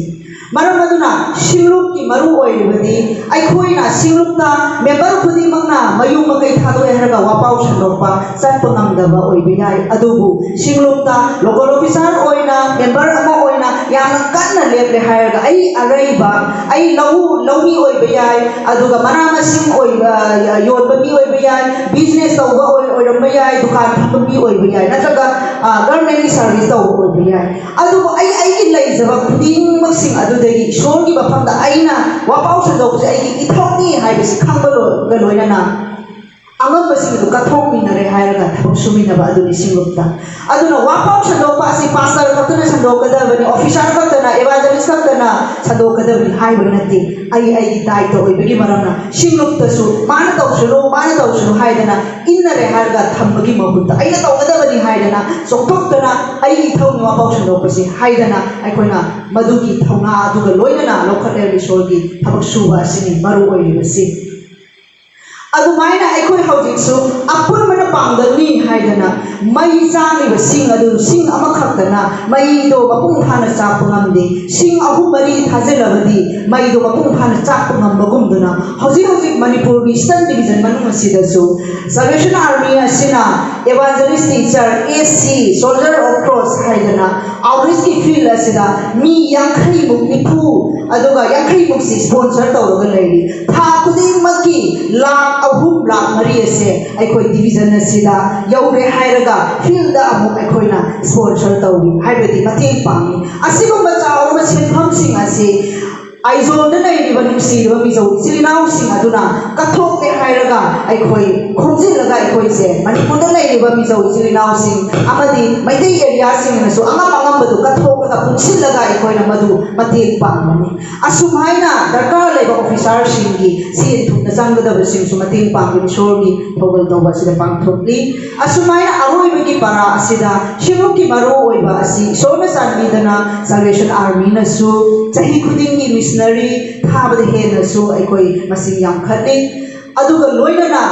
ꯃꯔꯝ ꯑꯗꯨꯅ ꯁꯤꯡꯂꯨꯞꯀꯤ ꯃꯔꯨ ꯑꯣꯏꯔꯤꯕꯗꯤ, ꯑꯩꯈꯣꯏꯅ ꯁꯤꯡꯂꯨꯞꯇ ꯃꯦꯝꯕꯔ ꯈꯨꯗꯤꯡꯃꯛꯅ ꯃꯌꯨꯝ ꯃꯀꯩ ꯊꯥꯗꯣꯛꯑꯦ ꯍꯥꯏꯔꯒ ꯋꯥꯄꯥꯎ ꯁꯟꯗꯣꯛꯄ ꯆꯠꯄ ꯉꯝꯗꯕ ꯑꯣꯏꯕ ꯌꯥꯏ, ꯑꯗꯨꯕꯨ ꯁꯤꯡꯂꯨꯞꯇ ꯂꯣꯀꯦꯜ ꯑꯣꯐꯤꯁꯥꯔ ꯑꯣꯏꯅ, ꯃꯦꯝꯕꯔ ꯑꯃ ꯑꯣꯏꯅ ꯌꯥꯝꯅ ꯀꯟꯅ ꯂꯦꯞꯂꯦ ꯍꯥꯏꯔꯒ, ꯑꯩ ꯑꯔꯩꯕ, ꯑꯩ ꯂꯧꯎ ꯂꯧꯃꯤ ꯑꯣꯏꯕ ꯌꯥꯏ, ꯑꯗꯨꯒ ꯃꯅꯥ ꯃꯁꯤꯡ ꯑꯣꯏꯕ, ꯌꯣꯟꯕ ꯃꯤ ꯑꯣꯏꯕ ꯌꯥꯏ, ꯕꯤꯖꯤꯅꯦꯁ ꯇꯧꯕ ꯑꯣꯏ-, ꯑꯣꯏꯔꯝꯕ ꯌꯥꯏ, ꯗꯨꯀꯥꯟ ꯐꯝꯕ ꯃꯤ ꯑꯣꯏꯕ ꯌꯥꯏ, ꯅꯠꯇ꯭ꯔꯒ, ꯑ, ꯒꯚꯔꯟꯃꯦꯟꯒꯤ ꯁꯥꯔꯚꯤꯁ ꯇꯧꯕ ꯑꯣꯏꯕ ꯌꯥꯏ꯫ ꯑꯗꯨꯕꯨ ꯑꯩ ꯑꯩꯒꯤ ꯂꯩꯖꯕ ꯈꯨꯗꯤꯡꯃꯛꯁꯤꯡ ꯑꯗꯨꯗꯒꯤ ꯏꯁꯣꯔꯒꯤ ꯃꯐꯝꯗ ꯑꯩꯅ ꯋꯥꯄꯥꯎ ꯁꯟꯗꯣꯛꯄꯁꯦ ꯑꯩꯒꯤ ꯏꯊꯧꯅꯤ ꯍꯥꯏꯕꯁꯤ ꯈꯪꯕꯒ ꯂꯣꯏꯅꯅ ꯑꯉꯝꯕꯁꯤꯡ ꯑꯗꯨ ꯀꯠꯊꯣꯛꯃꯤꯟꯅꯔꯦ ꯍꯥꯏꯔꯒ ꯊꯕꯛ ꯁꯨꯃꯤꯟꯅꯕ ꯑꯗꯨꯅꯤ ꯁꯤꯡꯂꯨꯞꯇ꯫ ꯑꯗꯨꯅ ꯋꯥꯄꯥꯎ ꯁꯟꯗꯣꯛꯄ ꯑꯁꯤ ꯄꯥꯁꯇꯔ ꯈꯛꯇꯅ ꯁꯟꯗꯣꯛꯀꯗꯕꯅꯤ, ꯑꯣꯐꯤꯁꯥꯔ ꯈꯛꯇꯅ, ꯏꯚꯥꯟꯖꯦꯂꯤꯁ ꯈꯛꯇꯅ ꯁꯟꯗꯣꯛꯀꯗꯕꯅꯤ ꯍꯥꯏꯕ ꯅꯠꯇꯦ꯫ ꯑꯩ ꯑꯩꯒꯤ ꯗꯥꯏꯇ ꯑꯣꯏꯕꯒꯤ ꯃꯔꯝꯅ ꯁꯤꯡꯂꯨꯞꯇꯁꯨ ꯃꯥꯅ ꯇꯧꯁꯅꯨ, ꯃꯥꯅ ꯇꯧꯁꯅꯨ ꯍꯥꯏꯗꯅ ꯏꯟꯅꯔꯦ ꯍꯥꯏꯔꯒ ꯊꯝꯕꯒꯤ ꯃꯍꯨꯠꯇ, ꯑꯩꯅ ꯇꯧꯒꯗꯕꯅꯤ ꯍꯥꯏꯗꯅ ꯆꯣꯡꯊꯣꯛꯇꯅ ꯑꯩꯒꯤ ꯏꯊꯧꯅꯤ ꯋꯥꯄꯥꯎ ꯁꯟꯗꯣꯛꯄꯁꯤ ꯍꯥꯏꯗꯅ ꯑꯩꯈꯣꯏꯅ ꯃꯗꯨꯒꯤ ꯊꯧꯅꯥ ꯑꯗꯨꯒ ꯂꯣꯏꯅꯅ ꯂꯧꯈꯠꯂꯦ꯫ ꯏꯁꯣꯔꯒꯤ ꯊꯕꯛ ꯁꯨꯕ ꯑꯁꯤꯅꯤ ꯃꯔꯨ ꯑꯣꯏꯔꯤꯕꯁꯤ꯫ ꯑꯗꯨꯃꯥꯏꯅ ꯑꯩꯈꯣꯏ ꯍꯧꯖꯤꯛꯁꯨ ꯑꯄꯨꯟꯕꯅ ꯄꯥꯡꯒꯜꯅꯤ ꯍꯥꯏꯗꯅ ꯃꯩ ꯆꯥꯛꯂꯤꯕ ꯁꯤꯡ ꯑꯗꯨ ꯁꯤꯡ ꯑꯃꯈꯛꯇꯅ ꯃꯩꯗꯣ ꯃꯄꯨꯡ ꯐꯥꯅ ꯆꯥꯛꯄ ꯉꯝꯗꯦ꯫ ꯁꯤꯡ ꯑꯍꯨꯝ ꯃꯔꯤ ꯊꯥꯖꯤꯜꯂꯕꯗꯤ ꯃꯩꯗꯣ ꯃꯄꯨꯡ ꯐꯥꯅ ꯆꯥꯛꯄ ꯉꯝꯕꯒꯨꯝꯗꯨꯅ ꯍꯧꯖꯤꯛ ꯍꯧꯖꯤꯛ ꯃꯅꯤꯄꯨꯔ Eastern Division ꯃꯅꯨꯡ ꯑꯁꯤꯗꯁꯨ Salvation Army ꯑꯁꯤꯅ evangelist teacher, A C, Soldier of Cross ꯍꯥꯏꯗꯅ outreachꯀꯤ field ꯑꯁꯤꯗ ꯃꯤ ꯌꯥꯡꯈꯩꯃꯨꯛ, ꯅꯤꯐꯨ, ꯑꯗꯨꯒ ꯌꯥꯡꯈꯩꯃꯨꯛꯁꯤ sponsor ꯇꯧꯔꯒ ꯂꯩꯔꯤ꯫ ꯊꯥ ꯈꯨꯗꯤꯡꯃꯛꯀꯤ ꯂꯥꯈ ꯑꯍꯨꯝ, ꯂꯥꯈ ꯃꯔꯤ ꯑꯁꯦ ꯑꯩꯈꯣꯏ division ꯑꯁꯤꯗ ꯌꯧꯔꯦ ꯍꯥꯏꯔꯒ fieldꯗ ꯑꯃꯨꯛ ꯑꯩꯈꯣꯏꯅ sponsor ꯇꯧꯏ, ꯍꯥꯏꯕꯗꯤ ꯃꯇꯦꯡ ꯄꯥꯡꯏ꯫ ꯑꯁꯤꯒꯨꯝꯕ ꯆꯥꯎꯔꯕ ꯁꯦꯟꯐꯝꯁꯤꯡ ꯑꯁꯤ ꯑꯥꯏꯖꯣꯜꯗ ꯂꯩꯔꯤꯕ ꯅꯨꯡꯁꯤꯔꯕ ꯃꯤꯖꯧ ꯏꯆꯤꯜ ꯏꯅꯥꯎꯁꯤꯡ ꯑꯗꯨꯅ ꯀꯠꯊꯣꯛꯀꯦ ꯍꯥꯏꯔꯒ ꯑꯩꯈꯣꯏ ꯈꯣꯝꯖꯤꯜꯂꯒ ꯑꯩꯈꯣꯏꯁꯦ ꯃꯅꯤꯄꯨꯔꯗ ꯂꯩꯔꯤꯕ ꯃꯤꯖꯧ ꯏꯆꯤꯜ ꯏꯅꯥꯎꯁꯤꯡ ꯑꯃꯗꯤ ꯃꯩꯇꯩ areaꯁꯤꯡꯅꯁꯨ ꯑꯉꯝ ꯑꯉꯝꯕꯗꯨ ꯀꯠꯊꯣꯛꯂꯒ ꯄꯨꯟꯁꯤꯜꯂꯒ ꯑꯩꯈꯣꯏꯅ ꯃꯗꯨ ꯃꯇꯦꯡ ꯄꯥꯡꯒꯅꯤ꯫ ꯑꯁꯨꯝ ꯍꯥꯏꯅ ꯗꯔꯀꯥꯔ ꯂꯩꯕ officerꯁꯤꯡꯒꯤ ꯁꯦꯟ ꯊꯨꯝꯅ ꯆꯪꯒꯗꯕꯁꯤꯡꯁꯨ ꯃꯇꯦꯡ ꯄꯥꯡꯗꯨꯅ ꯏꯁꯣꯔꯒꯤ ꯊꯧꯒꯜ ꯇꯧꯕ ꯑꯁꯤꯗ ꯄꯥꯡꯊꯣꯛꯂꯤ꯫ ꯑꯁꯨꯃꯥꯏꯅ ꯑꯔꯣꯏꯕꯒꯤ ꯄꯔꯥ ꯑꯁꯤꯗ ꯁꯤꯃꯨꯛꯀꯤ ꯃꯔꯨ ꯑꯣꯏꯕ ꯑꯁꯤ ꯏꯁꯣꯔꯅ ꯆꯥꯟꯕꯤꯗꯅ Salvation Armyꯅꯁꯨ ꯆꯍꯤ ꯈꯨꯗꯤꯡꯒꯤ missionary ꯊꯥꯕꯗ ꯍꯦꯟꯅꯁꯨ ꯑꯩꯈꯣꯏ ꯃꯁꯤꯡ ꯌꯥꯝꯈꯠꯂꯤ꯫ ꯑꯗꯨꯒ ꯂꯣꯏꯅꯅ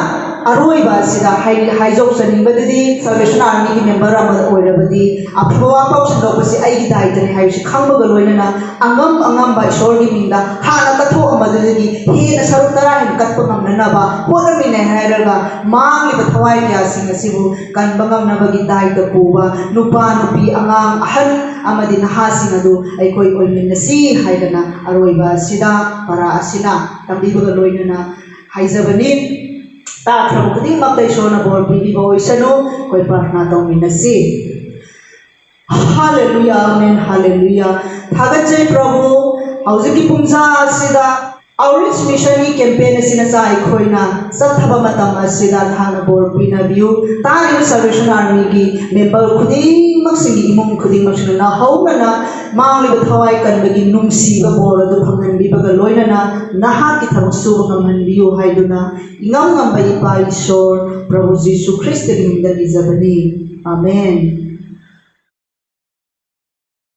ꯑꯔꯣꯏꯕ ꯑꯁꯤꯗ ꯍꯥꯏ-, ꯍꯥꯏꯖꯧꯖꯅꯤꯡꯕꯗꯨꯗꯤ Salvation Armyꯒꯤ member ꯑꯃ ꯑꯣꯏꯔꯕꯗꯤ ꯑꯐꯕ ꯋꯥꯐꯝ ꯁꯟꯗꯣꯛꯄꯁꯤ ꯑꯩꯒꯤ ꯗꯥꯏꯇꯅꯤ ꯍꯥꯏꯕꯁꯤ ꯈꯪꯕꯒ ꯂꯣꯏꯅꯅ ꯑꯉꯝ ꯑꯉꯝꯕ ꯏꯁꯣꯔꯒꯤ ꯃꯤꯡꯗ ꯍꯥꯟꯅ ꯀꯠꯊꯣꯛꯑꯝꯕꯗꯨꯗꯒꯤ ꯍꯦꯟꯅ ꯁꯔꯨꯛ ꯇꯔꯥ ꯍꯦꯟꯅ ꯀꯠꯄ ꯉꯝꯅꯅꯕ ꯍꯣꯠꯅꯃꯤꯟꯅꯩ ꯍꯥꯏꯔꯒ ꯃꯥꯡꯂꯤꯕ ꯊꯋꯥꯏ ꯀꯌꯥꯁꯤꯡ ꯑꯁꯤꯕꯨ ꯀꯟꯕ ꯉꯝꯅꯕꯒꯤ ꯗꯥꯏꯇ ꯄꯨꯕ ꯅꯨꯄꯥ, ꯅꯨꯄꯤ, ꯑꯉꯥꯡ, ꯑꯍꯜ ꯑꯃꯗꯤ ꯅꯍꯥꯁꯤꯡ ꯑꯗꯨ ꯑꯩꯈꯣꯏ ꯑꯣꯏꯃꯤꯟꯅꯁꯤ ꯍꯥꯏꯗꯅ ꯑꯔꯣꯏꯕ ꯑꯁꯤꯗ ꯄꯔꯥ ꯑꯁꯤꯅ ꯇꯝꯕꯤꯕꯒ ꯂꯣꯏꯅꯅ ꯍꯥꯏꯖꯕꯅꯤ꯫ ꯇꯥꯈ꯭ꯔꯕ ꯈꯨꯗꯤꯡꯃꯛꯇ ꯏꯁꯣꯔꯅ ꯕꯣꯔ ꯄꯤꯕꯤꯕ ꯑꯣꯏꯁꯅꯨ꯫ ꯑꯩꯈꯣꯏ ꯄ꯭ꯔꯥꯔꯊꯅꯥ ꯇꯧꯃꯤꯟꯅꯁꯤ꯫ ꯍꯥꯂꯦꯂꯨꯌꯥ, ꯑꯃꯦꯟ, ꯍꯥꯂꯦꯂꯨꯌꯥ꯫ ꯊꯥꯒꯠꯆꯩ ꯄ꯭ꯔꯚꯨ, ꯍꯧꯖꯤꯛꯀꯤ ꯄꯨꯡꯖꯥ ꯑꯁꯤꯗ Outreach Missionꯒꯤ campaign ꯑꯁꯤꯅ ꯆꯥ ꯑꯩꯈꯣꯏꯅ ꯆꯠꯊꯕ ꯃꯇꯝ ꯑꯁꯤꯗ ꯅꯍꯥꯛꯅ ꯕꯣꯔ ꯄꯤꯅꯕꯤꯌꯨ꯫ ꯇꯥꯔꯤꯕ Salvation Armyꯒꯤ member ꯈꯨꯗꯤꯡꯃꯛꯁꯤꯡꯒꯤ ꯏꯃꯨꯡ ꯈꯨꯗꯤꯡꯃꯛꯁꯤꯅ ꯅꯧꯍꯧꯅꯅ ꯃꯥꯡꯂꯤꯕ ꯊꯋꯥꯏ ꯀꯟꯕꯒꯤ ꯅꯨꯡꯁꯤꯕ ꯕꯣꯔ ꯑꯗꯨ ꯐꯪꯍꯟꯕꯤꯕꯒ ꯂꯣꯏꯅꯅ ꯅꯍꯥꯛꯀꯤ ꯊꯕꯛ ꯁꯨꯕ ꯉꯝꯍꯟꯕꯤꯌꯨ ꯍꯥꯏꯗꯨꯅ ꯏꯉꯝ ꯉꯝꯕ ꯏꯄꯥ ꯏꯁꯣꯔ ꯄ꯭ꯔꯚꯨ ꯖꯤꯁꯨ ꯈ꯭ꯔꯤꯁꯇꯒꯤ ꯃꯤꯡꯗ ꯅꯤꯖꯕꯅꯤ꯫ ꯑꯃꯦꯟ꯫